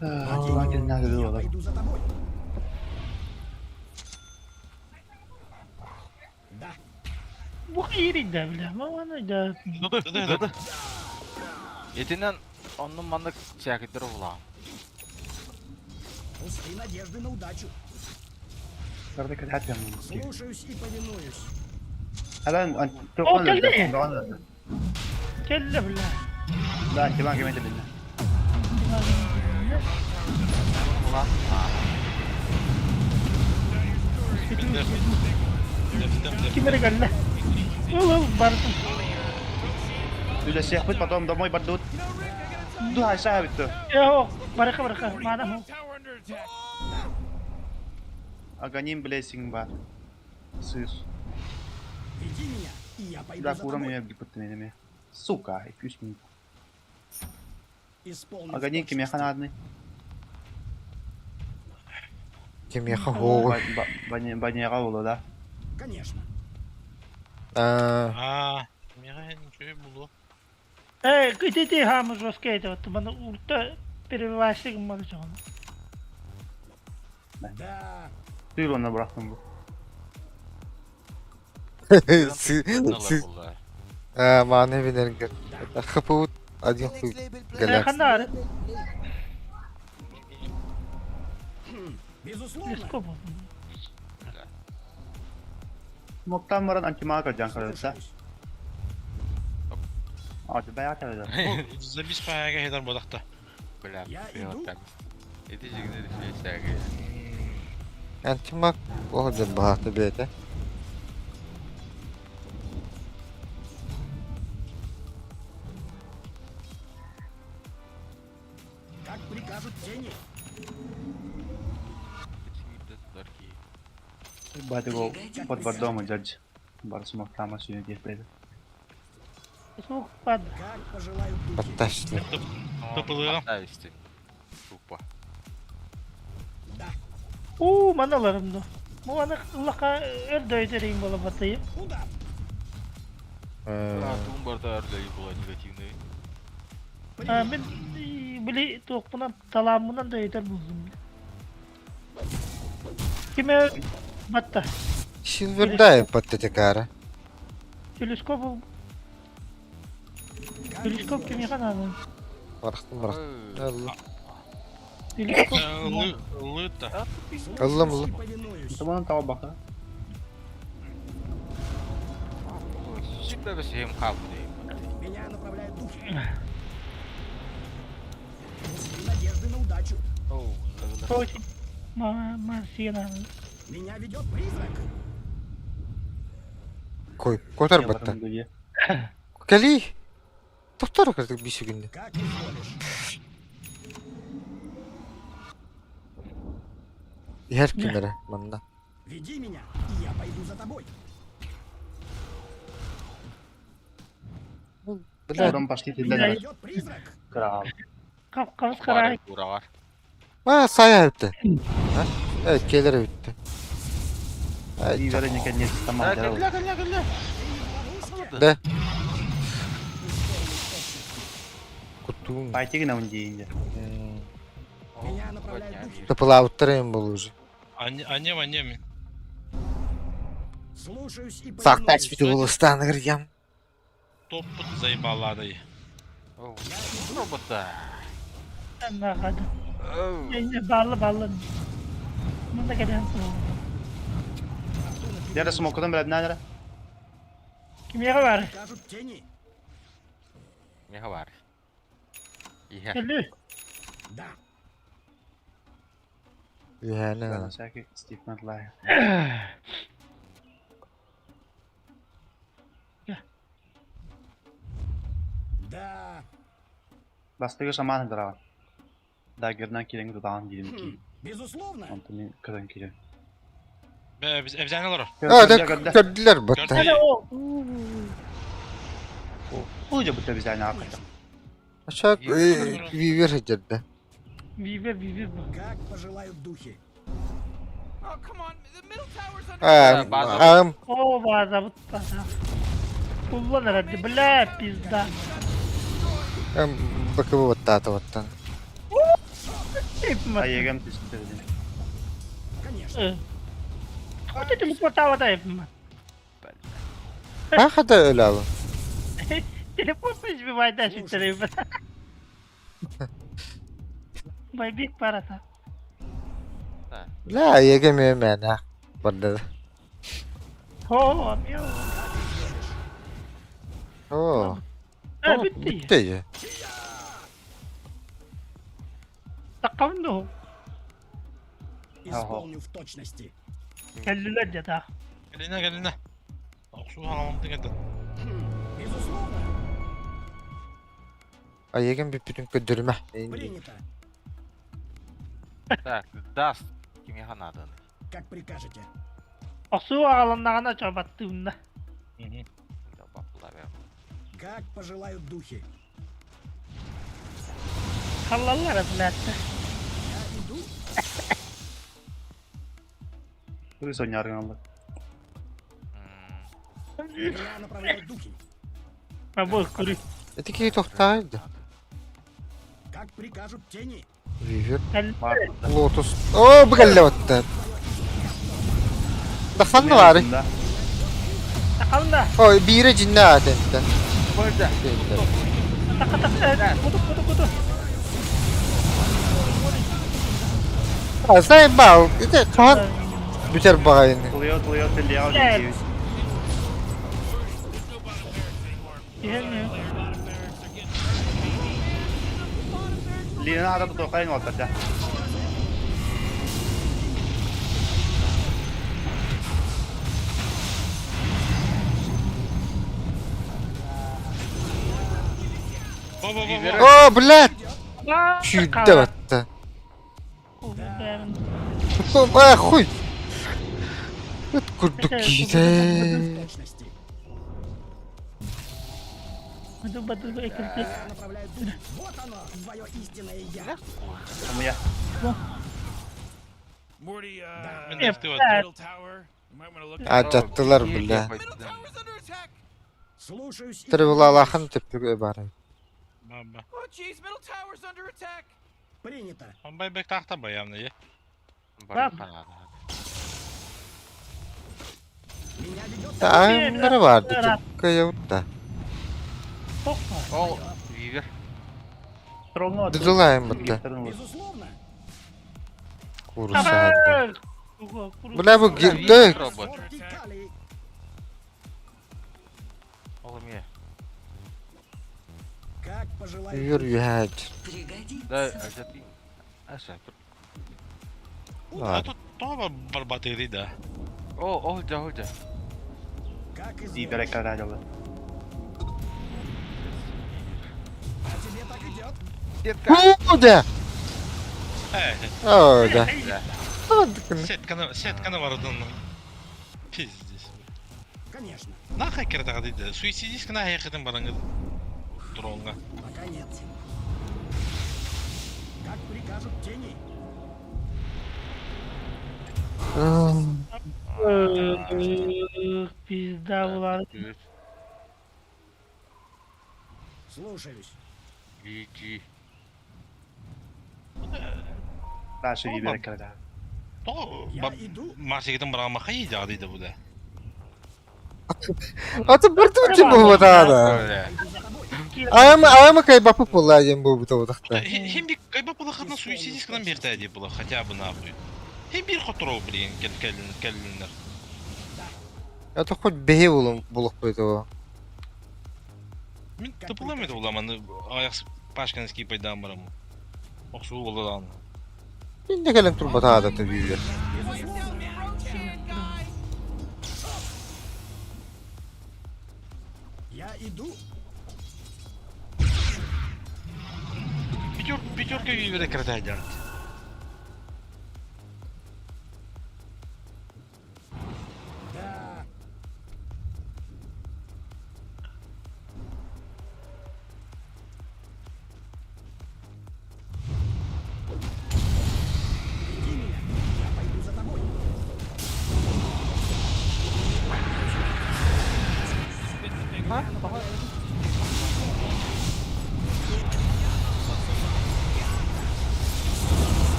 Я пойду за тобой. Да, Bu iyi de bile. Ama bana da. Ды, ды, ды. Итинен оннун маннык сякидер ула. пустые надежды на удачу. Сарды кәләт Слушаюсь и повинуюсь. Адан О, кэллэ. Kelle bile. Да, Тимак эмиэ билиннэ. Ким эрэ кэллэ. Ыл ыл барытын. Үлэсиэхпит потом домой бардыбыт. Дуһай саа бүттү. Ээ, барыха барыха, маана. Аганим блессинг бар. Сыр. Веди меня, и я пойду Да, за курам тобой. эмиэ бүппүттүм эмиэ. Сука, 200 минут. Исполню в Аганим кимиэхэ точности. наадный? Кимиэхэ хуоҕуй? Баняға буолуо да? Конечно. Аа, Аа, миэхэ ничего булуо. Э, ити хаамы жесткий это вот, маны урта перевивайся гыммалы чоҕун. Да. Тыыр онно бырахтым бу. си- Аа, мааны билэргэр. ХПУ один хуй Э, галякс. ханна ары? Безусловно. Леско был. Моктан баран антимага дьаҥ көрөрсө. Слушаюсь. Аты бэйэ кэлэр. Забис паага хедар бодахта. Бля, Я иду. Ити жигнери шешәге. Антимаг оһо баһаата бэйэтэ. Как прикажут тени. Баты под бордом дядь. Бар смоктама сүйүн диэппэт. Звук пад. Как пожелают духи. Батташты. Топылыга. Тупо. Да. У, маналарым да. Бу аны лака өрдөйдерейм бола батыйы. Удар. Э, Туун барда өрлөй була негативный. А, мен били туохпунан талааммынан да өтөр булдум. Киме батта. Silver Dive баттатекара. Телескоп бул. Как Телескоп изволишь. кими кананы. Барахтым барахтым. Алла. Телескоп. Лыта. Аллам Слушаюсь алла. и повинуюсь. Таманын таба бака. Сиппе бес хем хабды. Меня направляют духи. Несли надежды на удачу. Очень. Ма ма сиена. Меня ведет призрак. Кой, котар батта. Кали. Тоқтар кырдык биші күнде. Как изволишь. Иһэр кимэрэ манна. Веди меня, и я пойду за тобой. Бля, Потом пошли Меня тилден ведет призрак. Крал. Кап кабыс карай. Урагар. Ма сая өттө. А? Э, келер өттө. Ай, Ивере никак тамам Кэллэ, кэллэ, кэллэ. Да. Кутуун. Пайтигин аун диинде. Меня направляют духи. Тапылауттар был уже. Анем, анем. Слушаюсь и Сактач повинуюсь. бит улустан гырьям. Топпут заебалады. Робота. Нагады. Не баллы баллы. Мында келен Дәрі смокудан біләдін әнәрі. Кимеге бар? Прикажут тени. Не бар. Иһэ. Келли. Да. Юхана. Всякий Стивен Лай. Да. Бастыгы шаман дырава. Да, гернан келең дудаан дидим ки. Безусловно. Онтон кыдан келең. Бе, biz evzane olur. А, да, көрдүлөр батта. Ана о. Улы бутта bizden акыта. Ашак вивер хеджерде. Вивер вивер бу. Как пожелают духи. Oh, come on. The middle tower's under А, ам, О, база бутта. Уллан herhalde. Бля, пизда. ам, бакыбы баттаата баттан. Этме. Айегем түстү дедим. Конечно. Вот это телепортава да этме. А хата өлабы. Телепорт избивай да шүттерей. Байбик парата. Ла, егеме мена. Барды. О, мио. О, А, битти. битти. Таххабын дуо? Исполню в точности. Кэллилэр дьэ таах. Кэлинэ кэлинэ. Охсуу хаҥамтын этэ. Безусловно. Айыгын бүппүтүн көрдөрүмэ. Принято. Так, даст. Кимиэхэ нааданы? Как прикажете. Охсуу аҕаланнаҕына чорбаттыыбын да. Как пожелают духи. Халлаллар блядь. Я иду. Кырыс ойнааргын Меня направляют духи. Бу курю. Эти киһи тохтаайда. Как прикажут тени. Вивер. Лотус. О, бу кэллэ батта. Дахсан баары. Тахалла. Ой, биирэ дьиннэ аатэнтэн. Таха таха. Куту куту куту. Асай бал. Ити хаан бүтэр баҕайыны. Тулуйа тулуйа тэллэҕэ Лена аата тутуоххайын уолтарда. О, блядь! Сүүрдэ батта. А, хуй! Ыт курдук киһитэ. Вот оно, твое истинное я. Моя. Алдьаттылар, бля. Тревелалахан төптүгө баар. Принято. Бай тахта баямны е. Аамнара барды кыйыбыта. Ол Вивер. Дыдылайым бытта. Курса. Бля бу гирде. Ол эмиэ. Вивер юхач. Да, ажаты. Аша. А тут тоҕо барбатыырый да? О, ол дьа, ол дьа. Вивер карадила. Куда? О, да. Сетканы, сетканы бардын. Пиздец. Конечно. Нахай кирдага дейди. Суицидист на хайкытын барыңыз. Дронга. Пока нет. Как прикажут тени. Пизда була. Слушаюсь. GG. Наша Вивер карадила. Тоҕо Марсигитин барама хайы дейди бу да. Аты бір түнче бу бата. Аяма аяма кай бапы була дем бу бу тахта. Хим бир кайба була хатна суицидист кынан бир тәди була хотя бы нахуй. Хим бир хоторо блин кел кел келлинер. Это хоть беhe булум булук бойду. Мин тапыламайды буламаны аяк пашканы скипайдан барам. Оксуу болду дан. Инде келем тур бата да бүйер. Я иду. Пятер, пятерка вивера кратайдан. Да. Веди меня. Я пойду за тобой.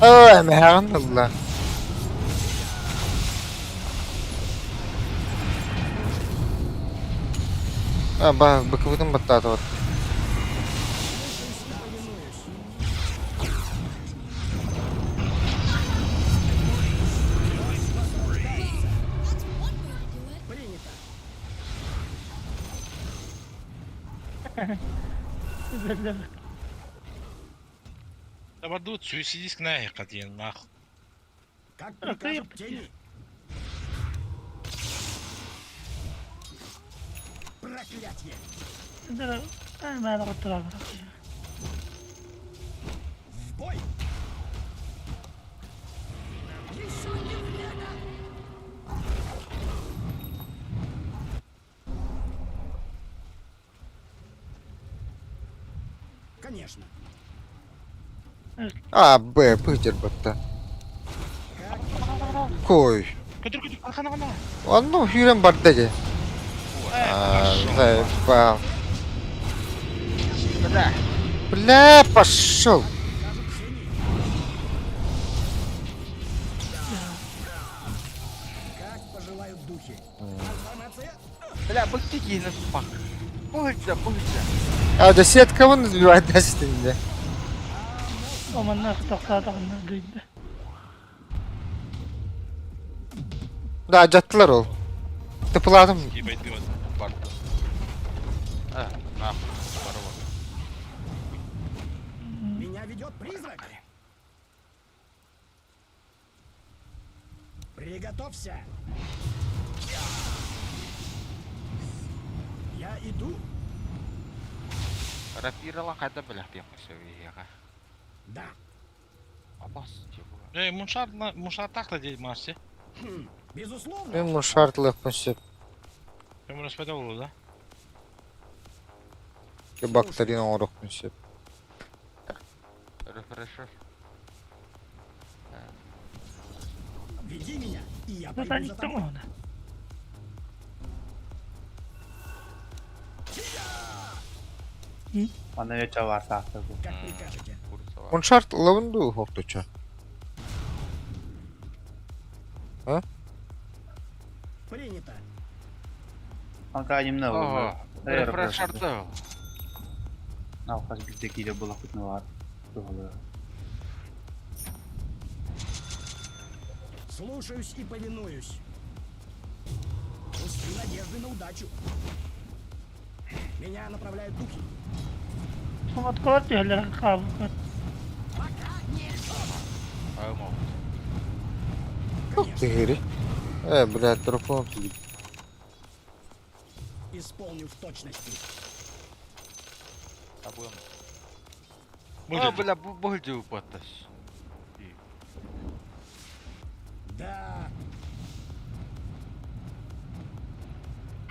Ой, механ Allah. А, ба, быкыбытын баттааты вот. Табардыбыт суицидиск наһыахха диэн маах. Как прикажут тени. Проклятье! В бой! Еще не время! Конечно. А, Б, пыдер батта. Кой. Көтөр көтөр архана гана. Онно сүүрэн барда дьэ. Заебал. Бля, пошел. Как пожелают духи. Бля, быкты киһини туппак. Быһычча, быһычча. А, да сетка вон сбивает да. Оманнаах тохтоотоҕуна дойду. Да, дьаттылар ол. Тыпылаатым. Ебать Барда. А, нахуй, барыбар. Меня ведет призрак. Приготовься. Я иду. Рапирала хайда бэлэхтиэххэ сөбүйэҕэ. Да. Абас типа. Э, муншар муншар так да Марси. Хм, безусловно. Мен мушартлыхпын сөп. Мен мұны болу да. Бактерин оңорохпун сөп. Рефрешер. Веди меня, и я пойду за тобой. Аны өтө бар таахта бу. Как прикажете. Муншарт лавынду хоқтуча. А? Принято. Анка немне Ого, рефрешерді. Алхаз бирде кире була кутны бар. Тугалы. Слушаюсь и повинуюсь. Пусти надежды на удачу. Меня направляют духи. Сомотколар түһэллэр хаалбыт. Пока нет. Аймау. Çok тыгыры. Э, блядь, дракон тут. Исполню в точности. Абым. Бұл А, бля, бу бу баттас. Да.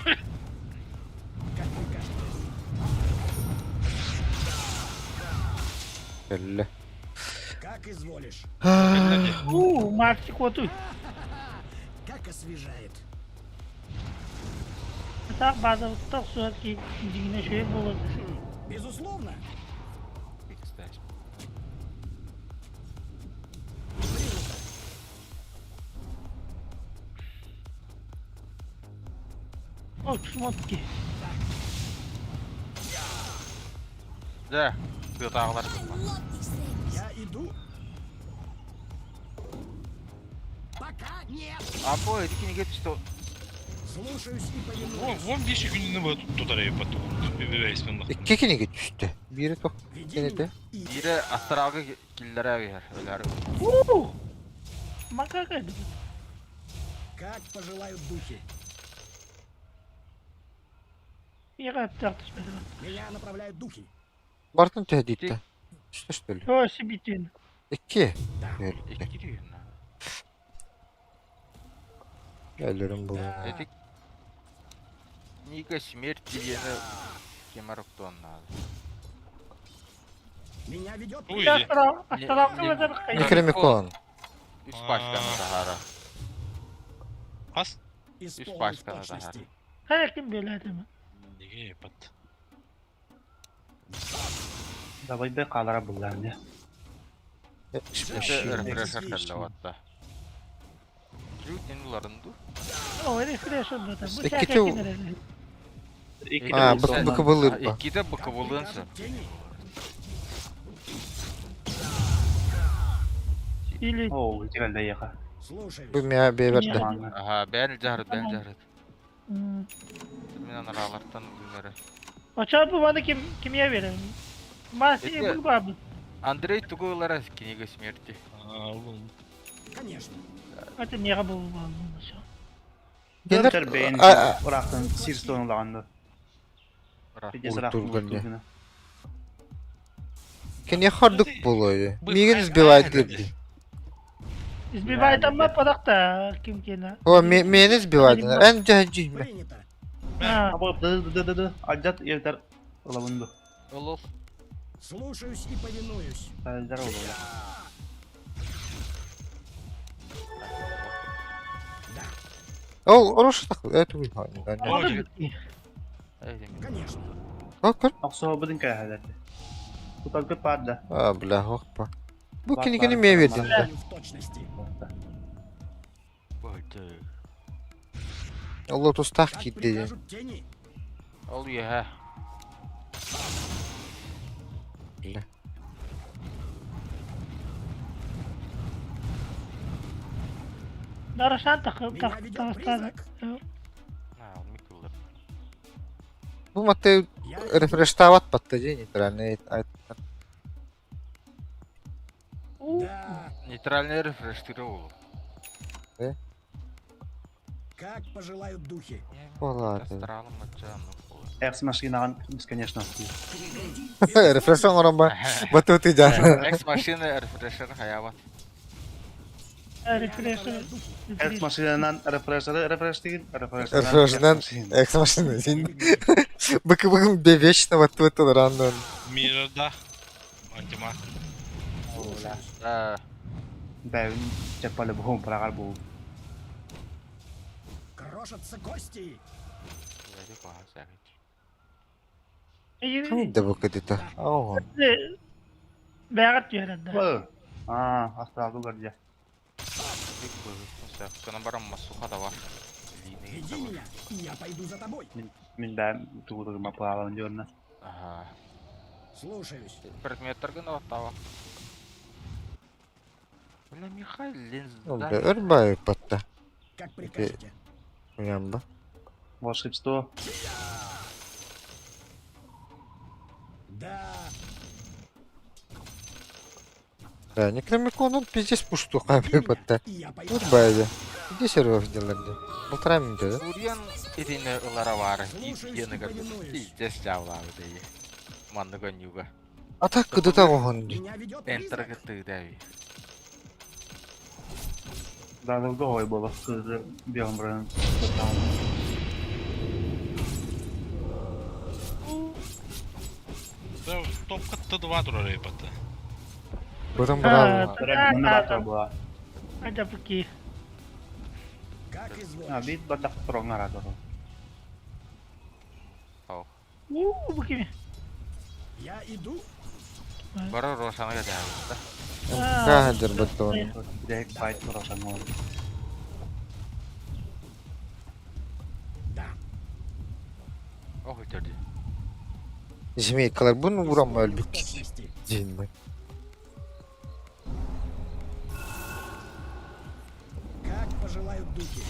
Как прикажете. Кэллэ. Как изволишь. Уу, Марси куотуй. Как освежает. Так базабыттах суат ки дьиҥинэ үчүгэй буолуо. Безусловно. Кстати. Принято. О, шмотки. Да, тыатааҕылар. I love these things. Я иду. Пока нет. Або эти книги что Слушаюсь и Вон, повинуюсь. вон биші күнүнү бу тутар ебат. Бибейсмен. Икки кинигэ түстэ. Биири тох. Веди Кините. меня. И Бире астралга киллere бер. Өлөр. Уу! Макака. как пожелают духи. Яга түспэт. Меня направляют духи. Бартын төһө Что что ли? О, сибитин. Икки. Да. Өлүттэ. Икки дүйүн. Өлөрүм бу. Да. Эти Книга смерти диэни кемер надо. Меня ведет Ой, Астрал, астралга базар кайда. Некромикон. Үс пачканы сахара. Хас? Исполню в пачка надо, точности. Хайа ким беләдеме? Неге ебат. Давай бе калара буллар не. Рефрешер кэллэ Трюк уларынду. О, рефрешер бата. Бу Икки сәкә тю- кинереле. Икки А, де бык бык былыр ба. Икките быкы булынсы. Прикажут тени. Или Оо, тигелде яха. Слушаюсь. Бу мя беберде. Маңа. Аха, бән жарыт, бән жарыт. М. Мен аралартан үлмәрі. Оча бу маны ким кимия берем? Мас Эти- бу Андрей тугу ылара книга смерти. А, ол- Конечно. Это мега был все. Генер- Дör бэйэн А, а. ыраахтан сир стоун улаҕанды. Ыраах. Пиздец ыраахтан Уртурган дьэ. уртургана. Кини хордук буолуо. Бу- Миигин сбивает диир. Избивает амма падахта ким кина. О, мени сбивает. Эн дьэ дьиһмэ. Принято. А, Да да да да Алдьат ийэтэр ылабын ду. Ол ол. Слушаюсь и повинуюсь. Алдьар олула. Ол орош так это уйма. Ой, Конечно. О, көр. Охсообутун кээһэлэрди. Тутаргы паар да. А, бля, хоппа. Бу Бар, кинигини бар, мээ бар, бердин. Исполню в точности. Бөлтө. Ол тустаах Как киирди. прикажут тени. Ол үөһэ. Бля. Дарашан так Меня так ведет так призрак. На, ол микулар. Бу маты Я иду. рефрештават батта дии нейтральный. Да. Нейтральный рефреш ол. Как пожелают духи. Болады. Астралым ачаан ол. Экс машинаҕын бесконечно астыыр. Рефреш оҥорон ба. Баты ты жар. Экс машина рефрешер хаябат. Рефреш. Экс машинанан рефрешеры рефрештигин, рефрешерынан Рефрешнен экс машина син. Быкы быкы бе вечно батты рандом. Мирда. Антима. Ола. Да. Бэйн чаппалы буһун параҕар буу. Крошатся кости. Бэйди куһаҕан сээхит. Ким да бу кытыта. Оо. Бәгат түһәрәдә. Аа, астралгы көрдө. Бик быһыт. Кынан баран масуха да бар. Веди меня, и я пойду за тобой. Мин бэйм тугутугума паалан дьуорна. Ага. Слушаюсь. Предметтер гына оттава. Бля, Михаил Линз. Бля, өрбай батта. Как прикажете. Уямба. Волшебство. Да. Да, Некромикон пиздец пушту Веди хабы меня, батта. и я пойду. Өрбай да. Иди сервер делали. Полтора минуты, да? Урьян итини ылара баар. Слушаюсь и повинуюсь. Пиздец дьаалаабыт эйи. Маннык онньууга. А так кыдыта охон. Меня ведет Энтер призрак. кыттыыда эби. Даалга хой буола кызы биэһон баран. Да, топка Т2 турар эпаты. Бытын бұрал. Мына баатар була. Ада пки. Как А, изволишь. бит бардак туроҥҥа араатар. У, бу кими. Я иду. Бары Рошаны кэтээбит да. Кахадыр баттон. Бирэк байт турошан ол. Да. Ох өтөрдү. Змейкалар бұны урам Исполню в өлбүт. точности. Дин Как пожелают духи.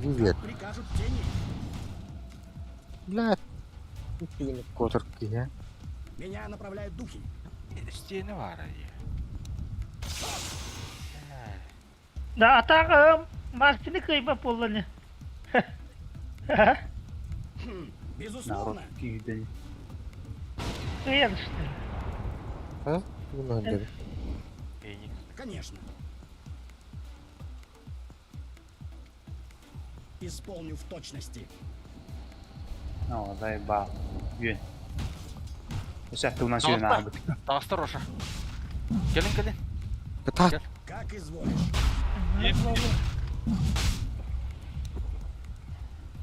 Привет. Прикажут тени. Бля. Котор кия. Меня направляют духи. Стене баар эйи. Да, атак Мартины кыйба полланы. Хм, Народ Безусловно. киһи Кыян что ли? А? Бұны өндеді. Феникс. Конечно. Исполню в точности. Оо, заебал. Үөн. Өсәтті унан сүйен аабыт. Таҕыста Роша. Кэлин кэлин. Кыта. Как изволишь. Еп.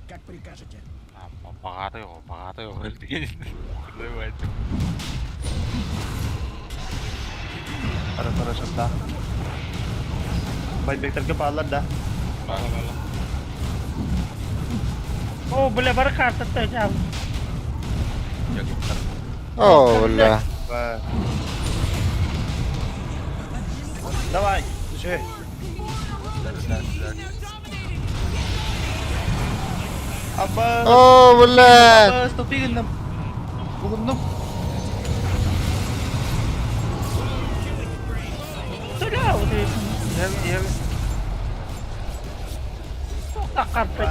Как прикажете. Баҕатай оҕо, баҕатай оҕо. Ара Байбектерге баалар да. Бала бала. О, бля, бар карта та О, бля. Ба. Давай, düşe. Абба! О, бля! Абба, стопи гынным. Угуннум. Söyle o değil. Иһэбин, иһэбин. Таккарты.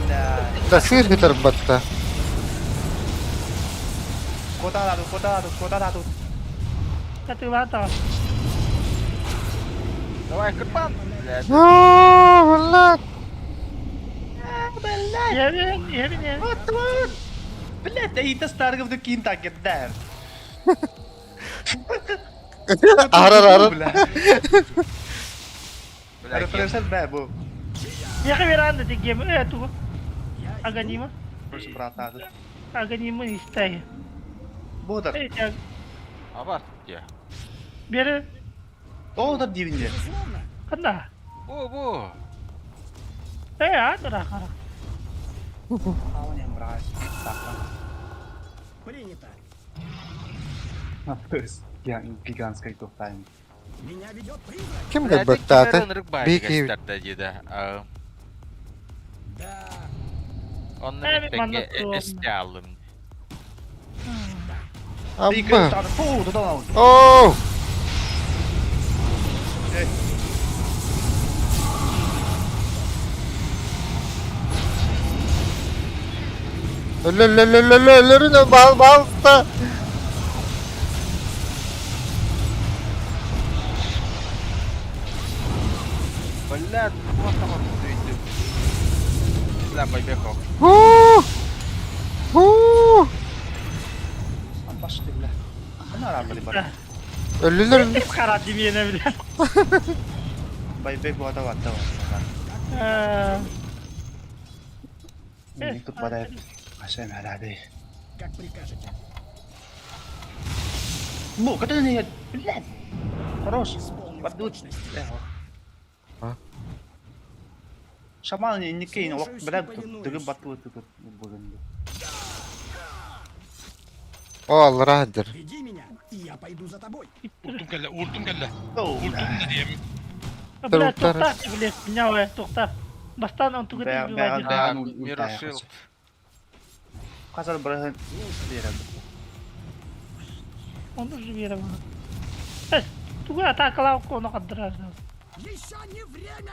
Бля. Да сыр хытарбатта. Куотаату, куотаату, куотаату. Катылата. Давай, кырбан! Блядь. О, бля! Блядь! Иһэбин, иһэбин, иһэбин. Вот, вот! Блядь, эйиитэ старгов да киин такирдэр. Арар, арар. Бля. Бля, Референсер бэ бу. Яхы веранда дигем. Э, ту. Аганима. Просто братады. Аганима истай. Бодар. Э, тя. Абар, дьэ. Бери. Одар диибин дьэ. Ханна. Бу, бу. Э, а, хара. Аун брать. Принято. Гигантская тухтайм. Меня ведет призрак. Ким Блядь, кырбаттаата? ынырык баайы Бики. кэстэрдэ дии да. Аа, Да. Онно Э, мин манна тэҥҥэ туом. эстэ ааллым. Абба! Фу, туда О! Өлөлөлөлөлөлөрүн бал балта. Блядь, просто хоргутуйдум. Бля, байбекок. Ху! Ху! Башты, бля. Ана рабы бар. Өлөлөр. Хара димиene bile. Байбек бу ата ватта. Э, Тут бадай. Ашем хараби. Как прикажете. Бу, который не блядь. Хорош. Исполню в Подуть. точности. А? Шаман не кейн, ок, Слушаюсь и блядь, повинуюсь. тыгы бату тыгы бугун. О, аллара дыр. Веди меня, и я пойду за тобой. Уртум кэллэ, уртум кэллэ. Оу, Уртум да диэм. Бля, Туруктар. тухта, бля, меня тухта. Бастан он тугы Бә- убивать. бә- Да, ну, Миро ультая Шилд. Казар брахын. Он уже верил. Эс, тугы атакалау кону каддыра. Еще не время!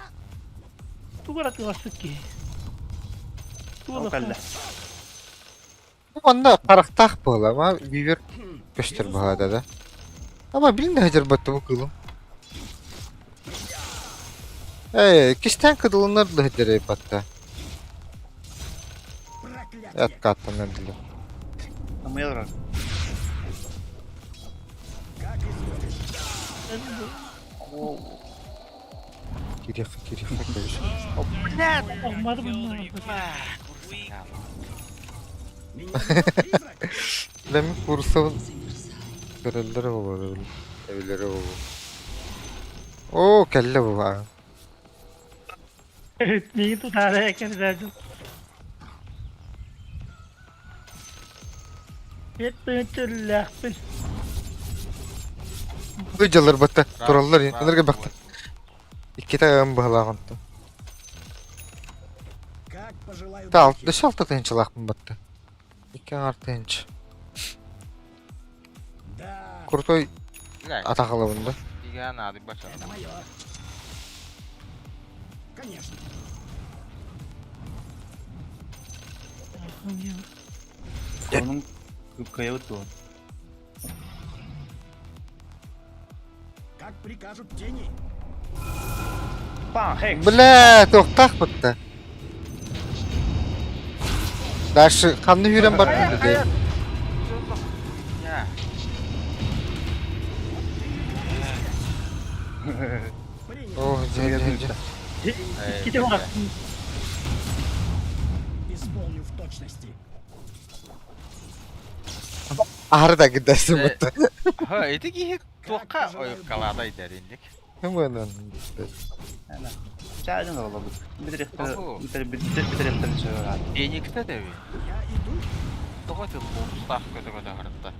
Тугы атыласы ки. Ол кэллэ. Онно харахтаах буола, ма бибер көстөр баһаада да. Ама билин хажар батты бу кылым. Эй, кистен кыдылынар да хажар батта. Проклятие! Откаттан диле. Амелра. Как изволишь. Кирих, кирих, кирих. Olmadı bunlar. Меня ведет призрак! Леми курсабын Замерзай. көрөллөр болор. Эбилери болор. О, кэллэ бу ба. Neyi tutar herkes Еттүлләхпин. Ыжалар батта, тураллар, ынырга бакта. Икките ым баһалаганты. Как пожелают Та духи. алты алты тыынчылаахпын батта. Икки артынч. Да, Крутой Бля, атакалабын да. ига надо баша. это мое. Конечно. Onun кыйы тур. Как прикажут тени. Пан, хекс. Бля, тоқтақ бітті. Дальше қанды үйрен бар dedi. Я. Принято. О, же, же, же. Ките бар. Исполню в точности. Ары да гидасың бітті. Ха, эти киһи туохха ойуккалаада идэринник. Кім оның? Чаажын ола бу. Оху. Битер битер битер битер чыгар. Фениксте тэби. Я иду. Тоҕо тыл булустаах көтө-көтө харытта.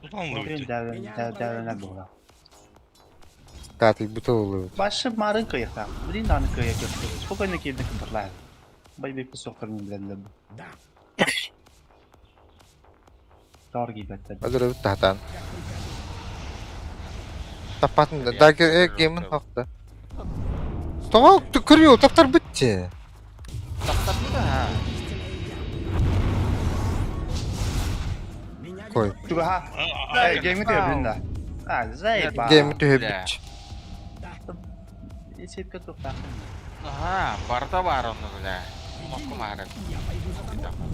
Тутан да Бир бүттү. дәвен дәвен була. Катик бұты олы. Башы марын кыйыкта. Блин, аны кыйык көптү. Спокойно кирдик барлай. Байбекке суохтарын билэллэр. Да. Таар киирбэттэр. Өлөрөбүт таһатаан. Как прикажете. Таппатын да. Дагер геймин хохта. Тоҕо көрүө таптарбыт дии. Таптарбыт аа. Меня Кой. ведет Чугаһа. Эй, гейми түһэбин да. А, заебал. Гейми түһэбит. Сепке тухтаах. Аха, барыта баар онно бля. Онокку маары. Я пойду за тобой.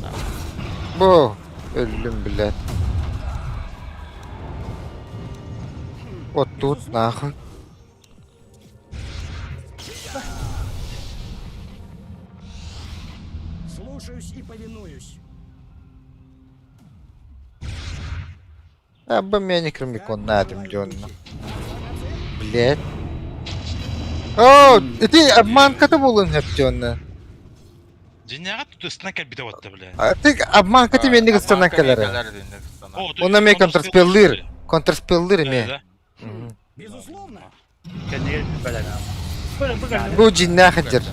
Бу өллүм билет. Оттуут нахуй. Слушаюсь и повинуюсь. Абба меня кромикон надым дьонно. Блять. О, ити обманката буолуон сөп дьонно. Дьиҥнээҕэ тутустана кэлбитэ батта бля. А ты обманката менник ыстанан кэлэрэ. Онно эмиэ контрспеллыыр. Контрспеллыыр эмиэ. Безусловно. Кэннигэр бэлэм. Бу дьиннээх дьэр.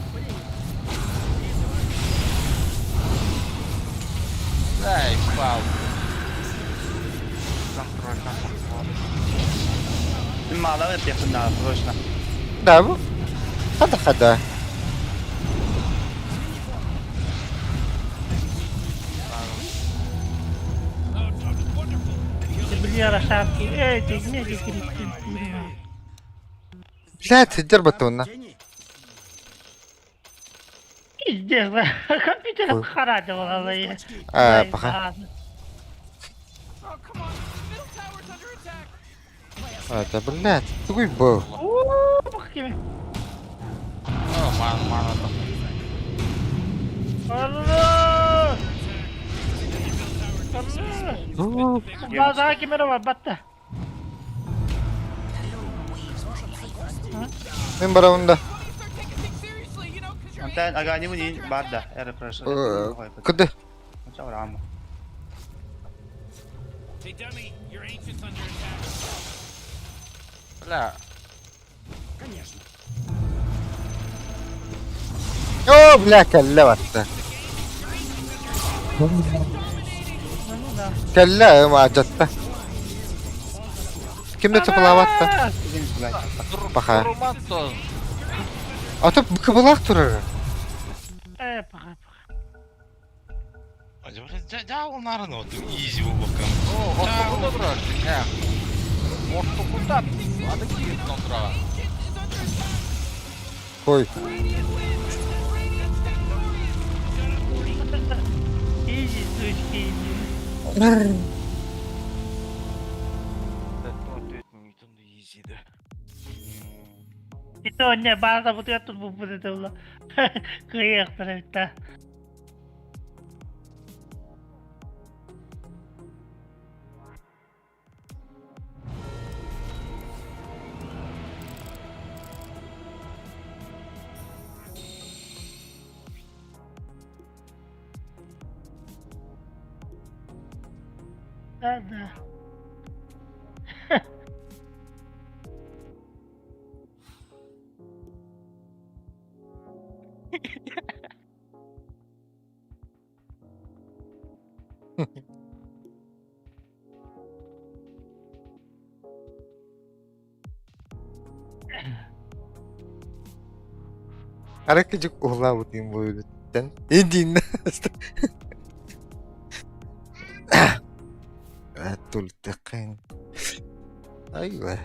Дай, пал. Контрольно. Мин маалаҕа этиэхпин наада срочно. Да бу. Хада хада. Били шапки. Эй, ты не кричи. Блядь, сидер батонна. Тени. Пиздец, компьютер харадывала я. А, пока. Oh, come on. Middle tower's under attack. А, да, блядь, тугуй был. О, Ман, ман, там. Allah! Allah! Daha kimere var battı. Мен барабында. Онтон аганимын иин баар да, эр прошу. Кыды. Hey, dummy, your ancient's under attack. Бля, Конечно. О, бля, кэллэ батта. Кэллэ, маажатта. Ким да тупалаабатта. Паха. Румантон. А то кыбылаах турар. Э, пока, пока. Дьэ, ол изи буолбакка. О, ортокунда турар, дьиҥнээх. Ортокунда аны киирэн турар. Ой. Изи, сучки, изи. Изи да. И то не база вот я тут будет это Кыяктыр да. Да, да. Аракыжык уһулаабытын буйуттан. Эдин. Тултакын. Айва.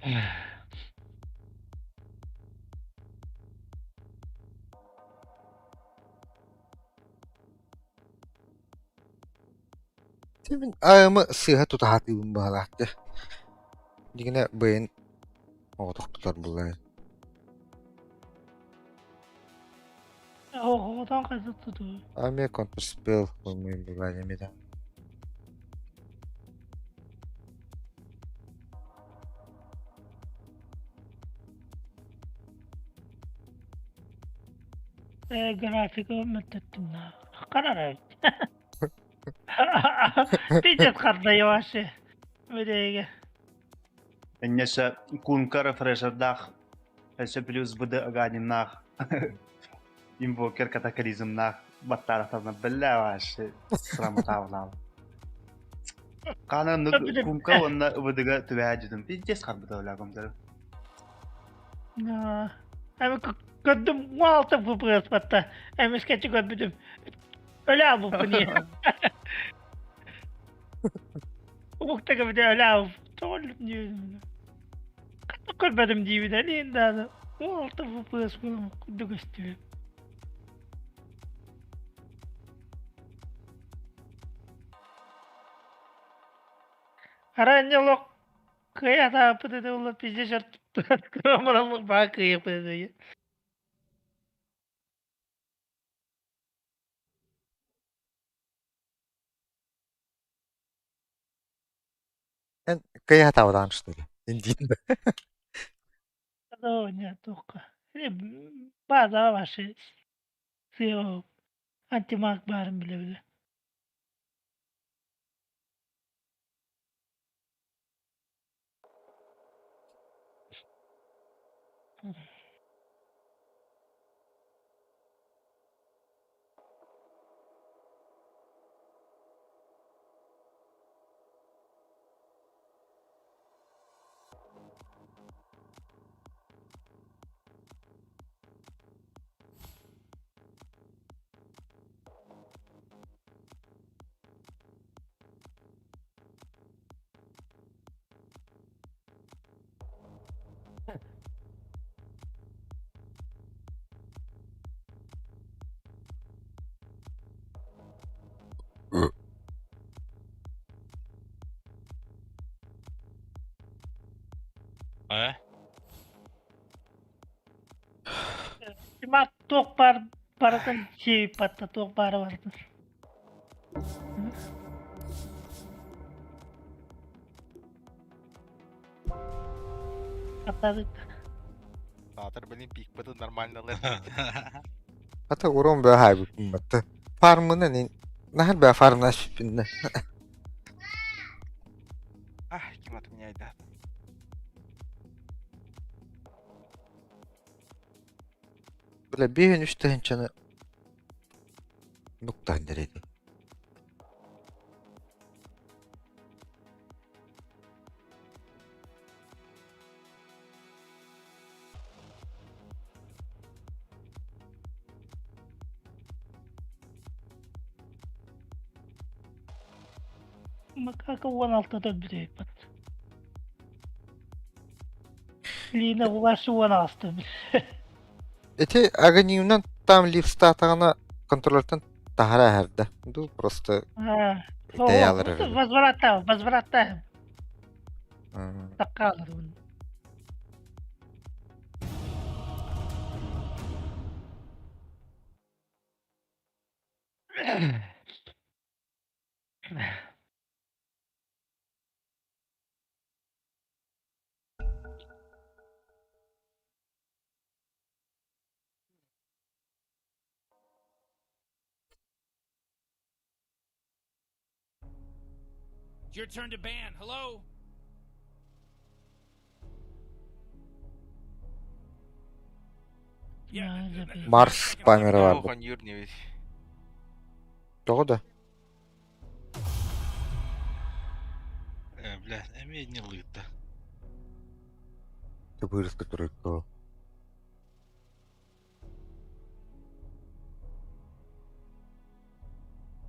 Мин АМ сыыһа тута сатыыбын быһалаах дьэ. Дьиҥинэ быйын оҕотох тутар буоллаҕа. Оҕотон хайдах тутуу? Ами контрспел ылмыйын буоллаҕа эмиэ Э, графика мөлтөттүм на. Карара. Пиздец хардайы вообще. Мүрэйгэ. Эннесе кунка рефрешердаах, өссө плюс БД аганиннаах, инвокер катаклизмнаах баттаратарна бэллээ вообще сраматаавлаал. Хаана кунка уонна ВДга түбэһэ дьүтүм. Пиздец харбыта өлөөгөмдөрү. Эми көрдүм 16 ФПС батта. Эмискэчи көрбүтүм. Өлө албыппын ийэ. Убукта кэбитэ өлө алып. Тоҕо диибин. Хатта көрбөтүм диибин элиин дааны. 16 ФПС курдук көстүбүт. Арай олох кыайа атааппыт этэ буолла пиздец баа кыайыахпыт этэ. Эн кыайа сатаабатаҕын что ли? Индиин да. Нет, туохха. База ваши сыа антимаг баарын билэ-билэ. Э? Тимак туох баар барытын сиэппатта туох баара барытын. Атаҕыт. Саатар блин пикпытын нормально ылар. Ата урон бөҕө хаайбыппын батта. Фармынан ин нахар бөҕө фармнаш пинна. Ах, ким от меня айдат. Бля биһин үс тыһынчаны нуктаан дэрedi. Макака 16-да өлбүт Лина уларсы 16 Ити агонимнан там лифстаатаҕына контролтан таһара эһэрдэ. Ду просто тэйэлэр эрэ. Возвраттаах, возвраттаах. Таккаалар It's your turn to ban. Hello? Марс спамера Ох, барбыт. он юрневич. Тоҕо да? Э, бля, эмиэ не лыытта. Тыбыырыска турукку.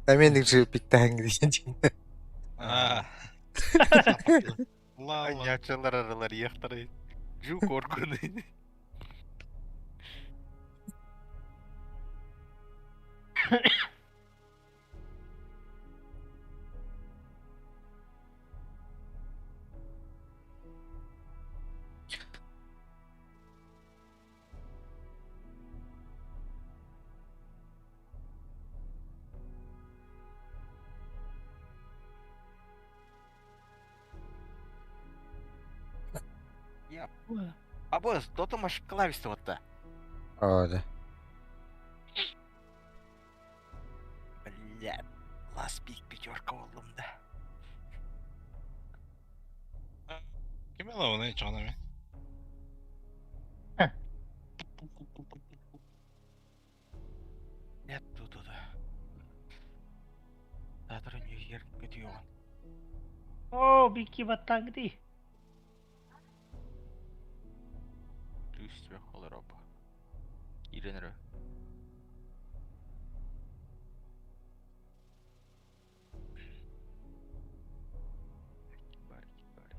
Эмиэ ник же пиктэһэн диэн. Аа. Ла-ла. Анньааччылар араларыйахтарай. Жук органы. Абыз, дотом ошибкалависты вот-то. Ода. Бля, ласт пик пятерка боллум да. Ким ылабыный чоҕун эми? Нет, тут тут. Татар ньюер көтүөҕүн. Оо, бикки баттаҥ дии. Түстүөх олоропа. Иренерө. Бар, бар.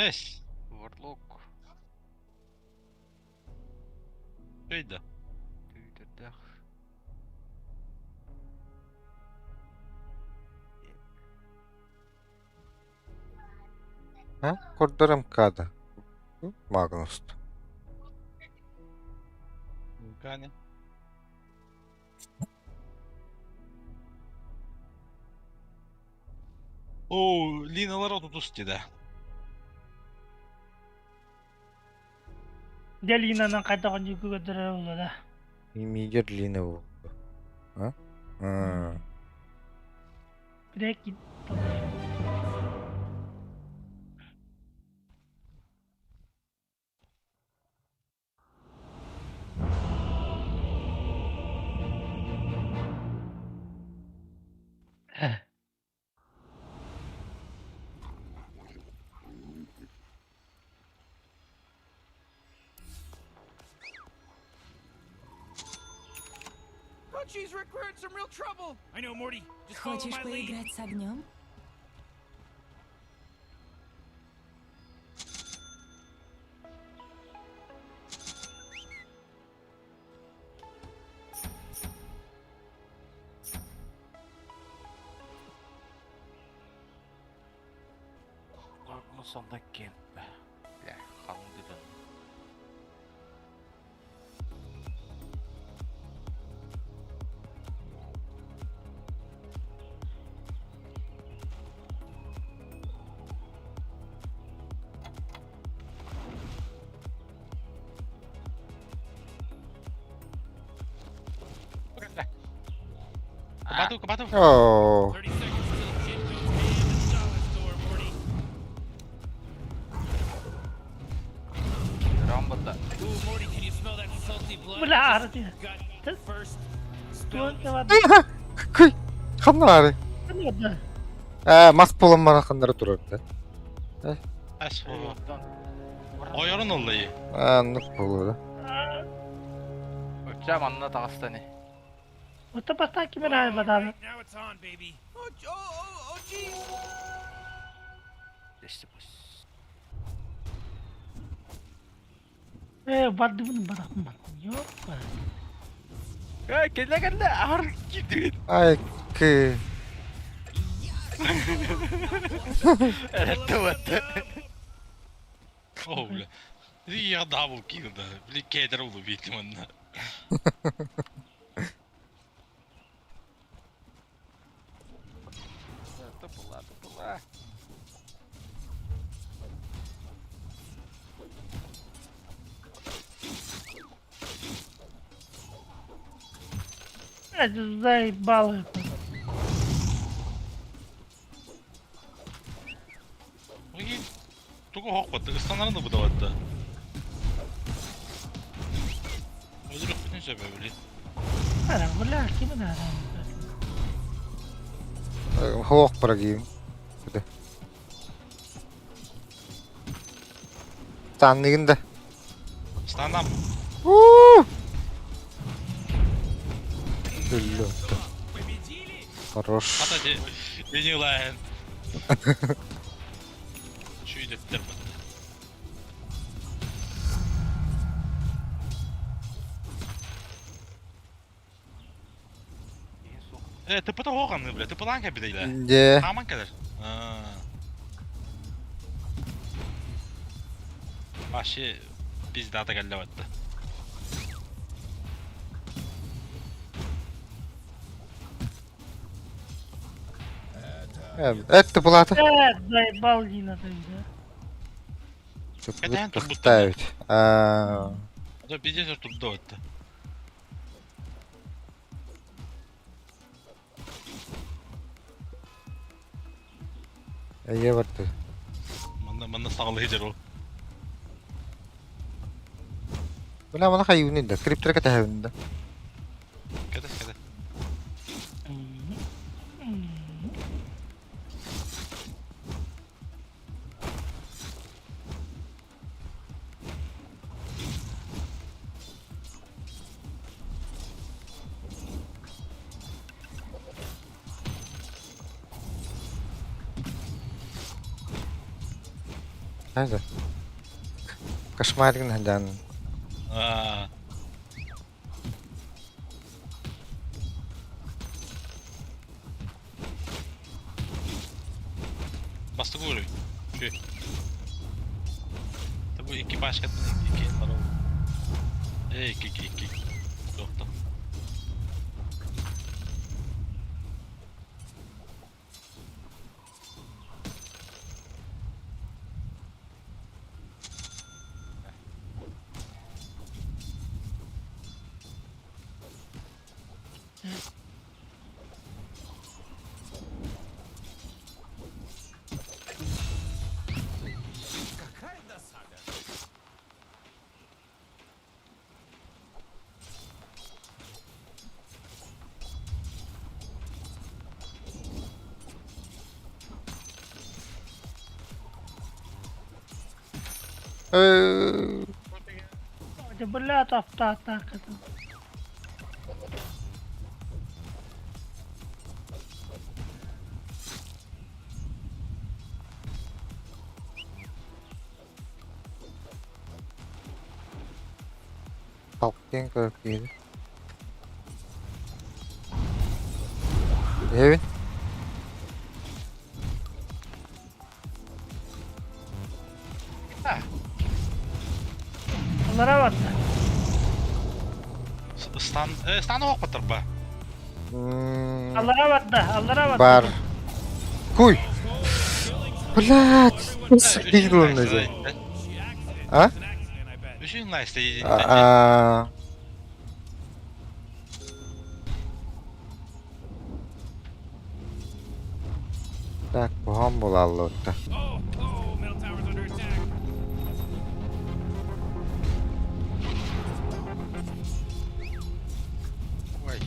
Эс, Варлок. Өйдө. Түйдердэх. А? Көрдөрөм када. Магнус. Кани. Оо, Линалар отутус дии Дьэ Линанан хайдах онньугу көрдөрөр буолла да. Мигер Лина был. А? А. Прикинь. Oh, jeez, Rick, we're in some real trouble. I know, Morty. Just follow Хочешь my lead. поиграть с огнем? Магнус онда кемп. Бля, халың деден. Кабату, кабату. Оо. 30 seconds till Jim goes ham at the dollar store, Morty. Рамбата. Ooh, Morty, can you smell that salty blood? Бля, Just Gut first. Туох Spilled. да Күй. Ханна бары. бар. Э, мас болан бара ханнары турар да. Эс, Ойорун оллайы. А, ну болу да. Өтчә манна тағыстаны. Ота бастаан ким эрэ айбатааны. Now it's on, baby. Oh, oh, oh, oh, jeez. Дешті бұс. Ээ бардыбын барахман. Ёпа. Э, келе келе, ар кидет. Ай, кы. Әтті бәтті. О, бля. Я дабл килл, да. Бля, кейдер улу битим онна. Тупыла, тупыла. Э, заебало. Ой, тугу хокпатты, ыстанарын да будаватты. Өзүрөк бүтүн сөбө, бля. Ара, бля, ким эрэ Хоох барагим. Күдэ. Танныгын да. Станам. У! Өллө. Хорош. Ата де, Венилайн. Сүүдэттэр батта. Э, тыпыта хоҕанны бля, тыпылаан кэбидэйлэ. Дьэ. Хааман кэлэр. Вообще пиздата кэллэ батта. Эт тыпылаата. Э, заебал Лина тогда. Кэтээн турбуттар. Тыпыта эбит. Аа. А пиздец турда батта. Эйэ барда. Манна манна саҕалыы дьару. Бля, мана хайыыны да, криптер кэтэһэбин да. Кэтэс кэтэс. Хайда. Кошмарин хадан. Аа. Бастык уровень. Үчүгэй. Бу икки пачкаттан икки бар ол. Э, икки, икки, икки. Туохта. Какая досада. Э, Бля, автоатака. Талкин көрөр Эбин. Аллара батта. Стан, э, стан оҕоппоттор ба. Аллара батта, аллара батта. Бар. Куй. Блядь. Сидит он же. А? Үсүн найста. А. Так, буһан булаллы. Oh, oh, middle tower's under attack. Ой.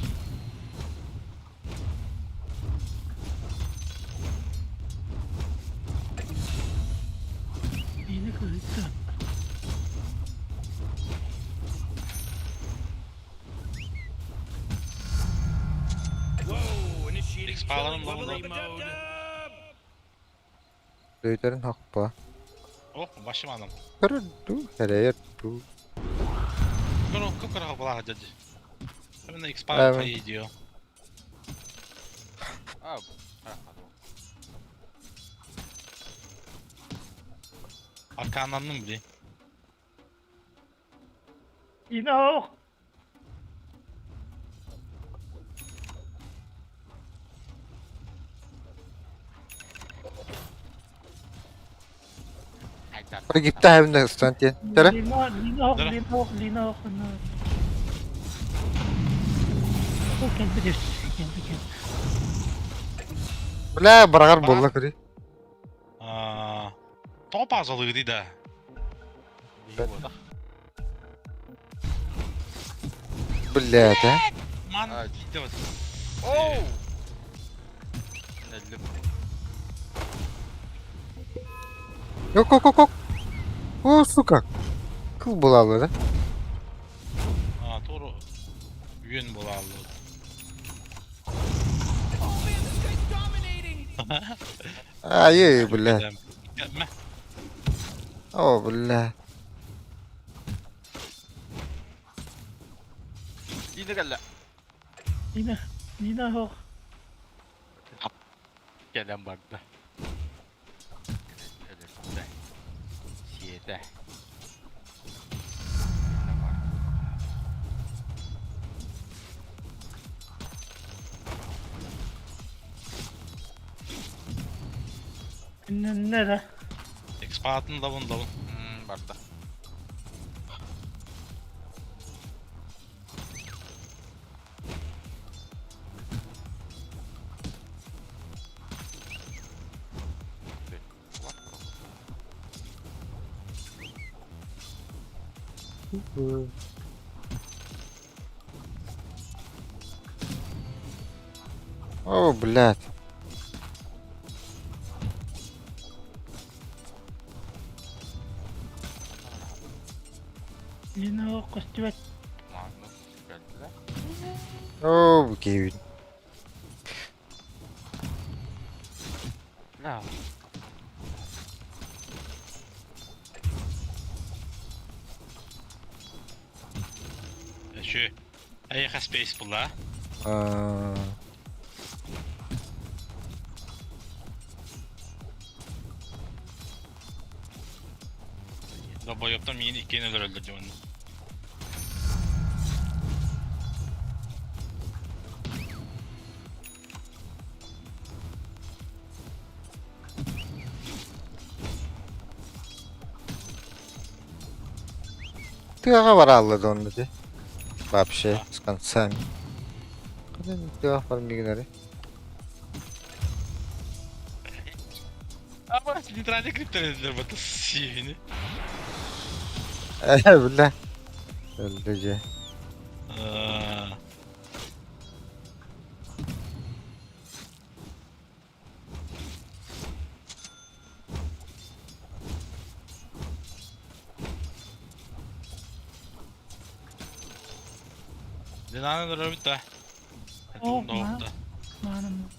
Yine kızdı. Whoa, initiating X'palarım killing mode. spree mode. Löyderin hoppa. Ох, башым анам. Көрөр хэрээр дүү. Көрө көкөрө булаа деді. Именно Xпа Эм. хайдио. А, рахмат. Аркананным били. Yine ok. Гипта хэвнэ стантин. Тэрэ? Lina, lina ok, Dara. lina ok, lina ok. O kendi düştü, kendi kendi. Бля, барагар болла көрүй. Аа. Топ азалы да. Блядь, а. Ман А, делать. Оу! Нэллим. Yok yok yok yok. О, сука. Кыл булалы да. Аа, туру үйөн булалы. Oh man, this guy's dominating. Айыы, бля. О, бля. Дина кэллэ. Нина, Нина оһох. Кэлэн барда. Өлөрдө. Сиэтэ. Nere? Экспатын лабын лабын. Барда. О, блядь. Лина оһох көстүбэт. Магнус кэллэ. О, Кевин. На. Şu. Эйха спейс була. А, Долбоёбтан миин иккиэн өлөрөллөр дьон. Тыаҕа бараалла да онно дии. Вообще, с концами. Тыаҕа бар мигнери. Ама нейтральный криптер бата сиэни. Э, бля. Өлдө дьэ. Динаны өлөрбүт да. О, Маным.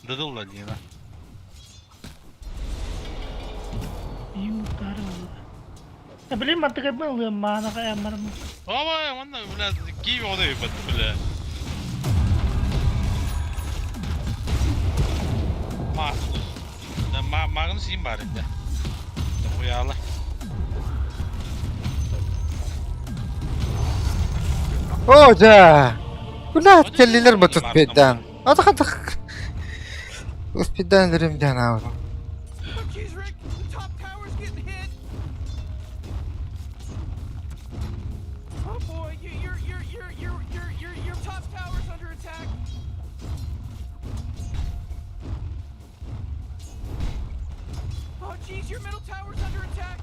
Дыдылла Дина. Иин муктары oldu. Ya bileyim artık hep ben alıyorum mana kayanlarımı. Ама, манна, бля, киви одай бат, бля. Магнус. Да, Магнус им бар инде. Да хуяла. О, дьэ. Блядь, кэллилэр бу туспидан. Атах атах. Успидан өлөрүм диэн аабытым. Oh, jeez, Rick, the top tower's getting hit. Oh boy, you, your top tower's under attack. Oh jeez, your middle tower's under attack.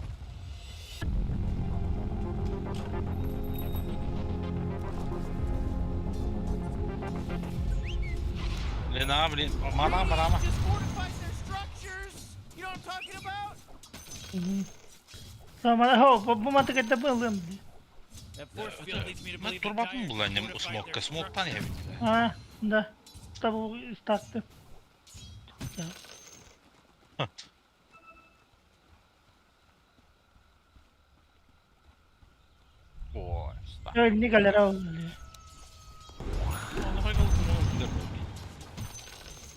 Лена, блин, мана, мана. Just fortified their structures. You know what I'm talking about? Tamam ho bu, bu mantık hep ben alıyorum diye. That force field leads me to Мен believe the турбатын Dyers була нем fortified смокка, their смоктан я бит. Ha da. Tabi bu taktı. Ya. Ой, ста. Öyle ne galera oldu ya.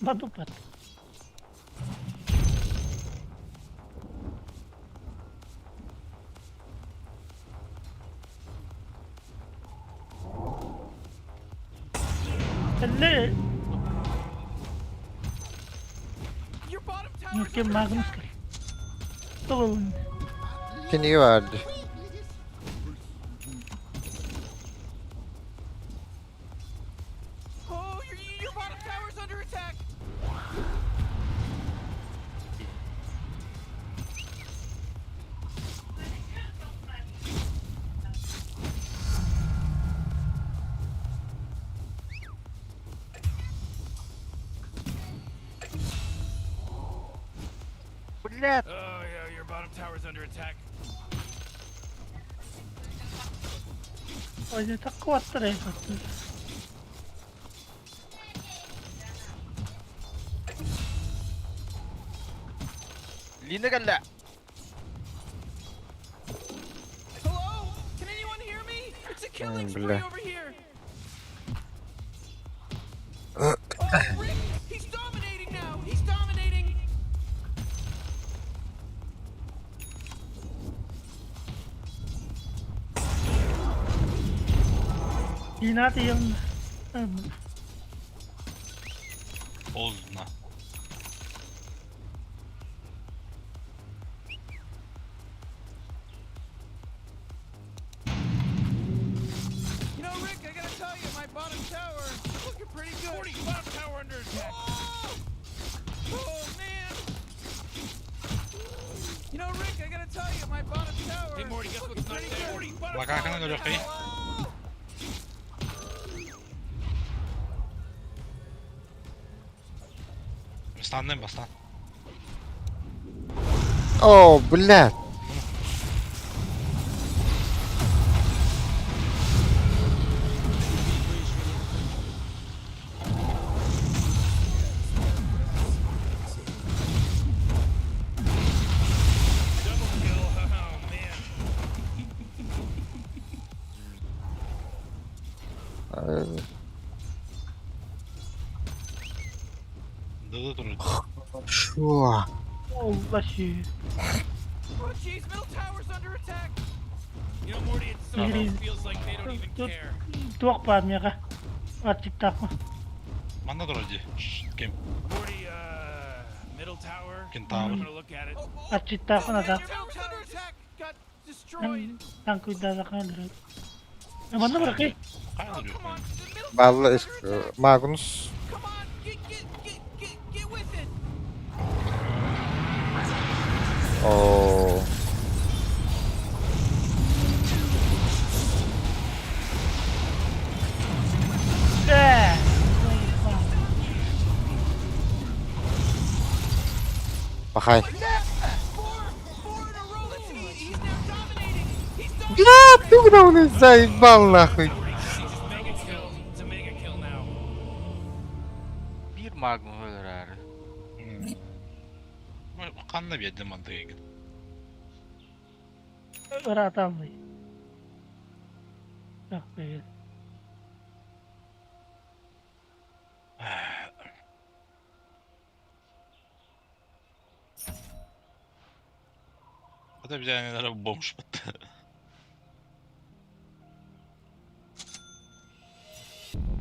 Batu pat. Elle Your bottom tower's Nurken under Magnus attack. gel. Oğlum. Кинигэ баар дии. Oh, your bottom tower's under attack. Блядь. Oh yeah, your bottom tower's under attack. Oyunu takku attı renk attı. Лина кэллэ! Hello? Can anyone hear me? It's a killing spree Бля. over here. Oh, Rick, he's dominating now. He's dominating. Лина тиийэн Поздно. You know, Rick, I gotta tell you, my bottom tower is looking pretty good. 40 bottom tower under attack. Oh, oh man. You know, Rick, I gotta tell you, my bottom tower. Hey, Morty, guess what's not there? 40 bottom Лакаканы tower under көрүөххэй. attack. Oh! Станным бастан. О, блядь. Double kill. Oh man. Дылы турар. Шо? Ол вообще. Oh jeez, middle tower's under attack. You know, Morty, it somehow feels like they don't even Тут care. туох баар миэхэ. Аччыктаахпын. Манна турар дии. Ким? Morty, middle tower. Кентавр. I'm gonna look at it. Аччыктаахпын ата. Tower's under attack. Got destroyed. Танкуйдаатахха өлөрөр. Манна бырахый. Хайа Oh, come on. өлүөххэй. The middle Балла tower's under attack. Магнус. Come on, get get get get get with it. О. Ээ. Пахай. Like that. Four, four in a row. Let's see. He's now dominating. He's dominating. Бля, ты куда он заебал нахуй? It's just mega kill. It's a mega kill now. Биир магма өлөрөөрү. Ханна биэрдим мантыгын. Ырааталлый. Так, бэйэ. Хата бизээнэлэрэ бомж бат.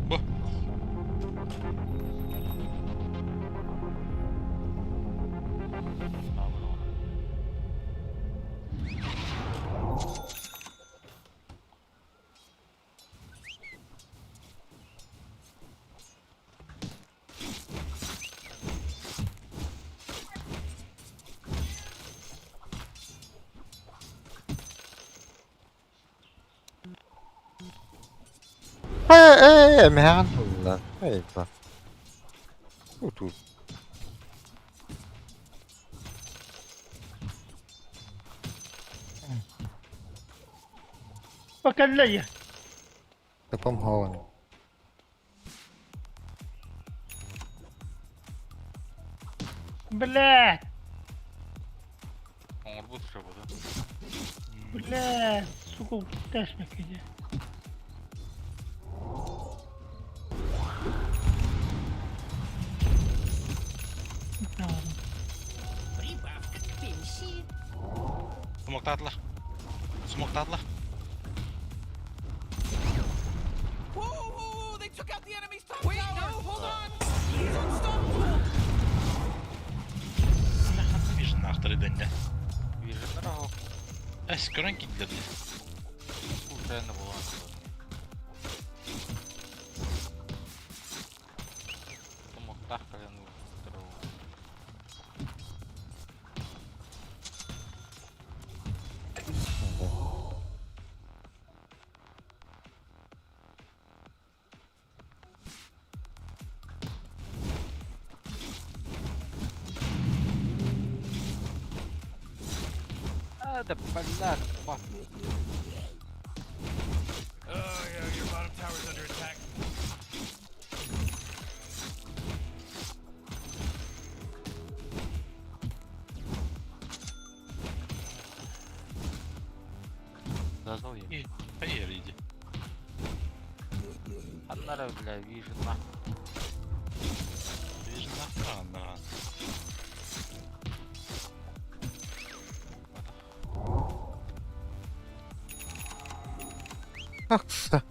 Бу. Э, мэхэн тулла. Эй, ба. Уту. Бакаллая. Тапам хоон. Блядь. Оҥорбут шобута. Блядь. Сука, тэшмэкэ. Прибавка к пенсии. Смоктаатылар. Смоктаатылар. Whoa, whoa, whoa! They took out the enemy's top Wait, tower. no, hold on. He's unstoppable. Вижен дэннэ. Виженнер оһох. Эс көрөн киирдилэр. Случайно буолан. Тумуктаах кэлэн ууртар. А, да блядь, fuck. Oh yeah, your bottom tower's under attack. Ханнара бля вижена. Вижена ханна. Тахса.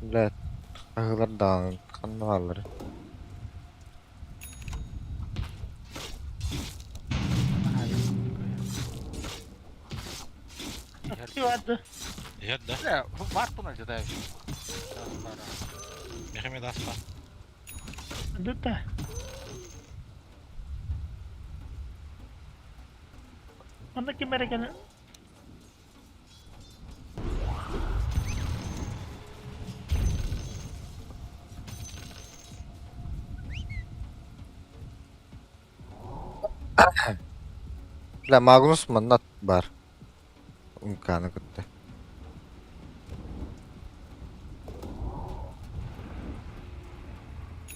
Блядь, аһыылар даҕаны ханна баалларый? Vardı. Иһэр да? Бля, варпун ожидаю. Миэхэ эмиэ да аспа. Ды да. Онно ким эрэ кэлэн Бля, Магнус манна баар. Умканы кытта.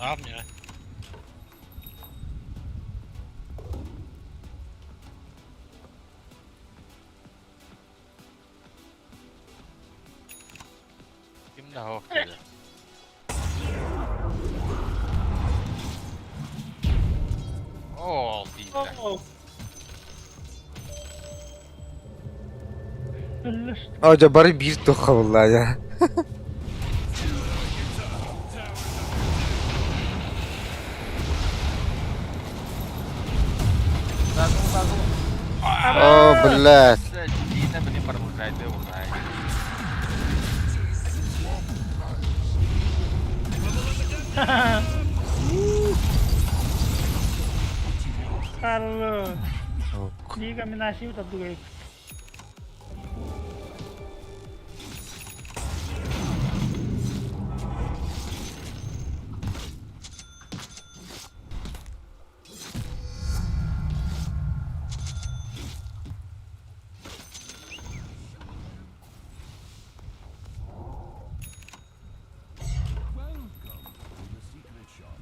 Аал миэхэ. Ким да хоох диye. Оо, диye. өллөс. Оо, дьэ бары биир туохха буллаа дьэ. О, блядь. Дина, блин, продолжает его, Carlo. Liga minasi utadugay. Welcome to the secret shop.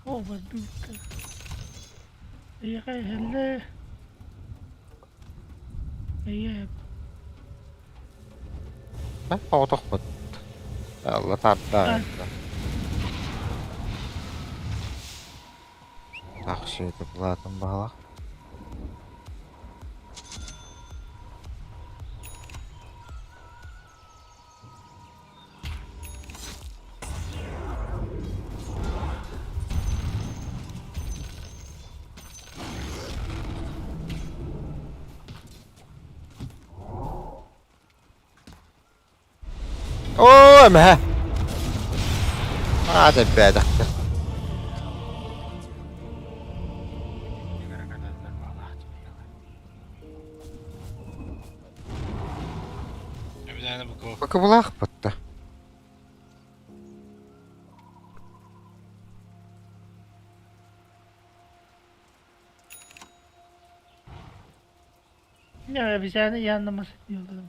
Oh, baduka. Iya hele. Iya. Тоҕотохпут. Алла тарда. Тахсыыта былаатын баһылах. Оо, эмэһэ. Аата бэдэхтэр. Эбидээни бу Бакыбылаах бытта. Ya bir tane yanlaması yolladım.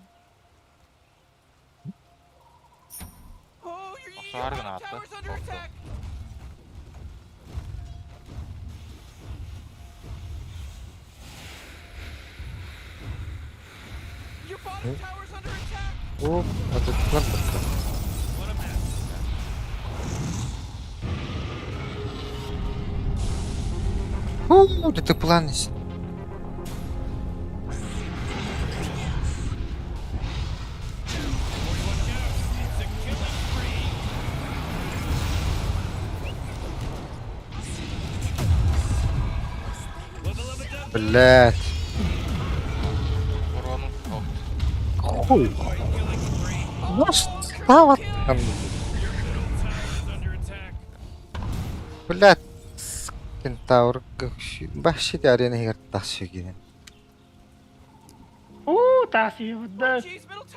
Oh, your, Bak, your harbiden bottom attı. tower's under Korktu. attack. Your bottom tower's under attack. Оо, атыттар бытта. Уу, это план. Блядь. Урону ох. Хуй. Ну что там? Under attack. Блядь. Кентавр вообще арена иһигэр тахсыы киирэн. Уу, таас да. Jeez, middle tower.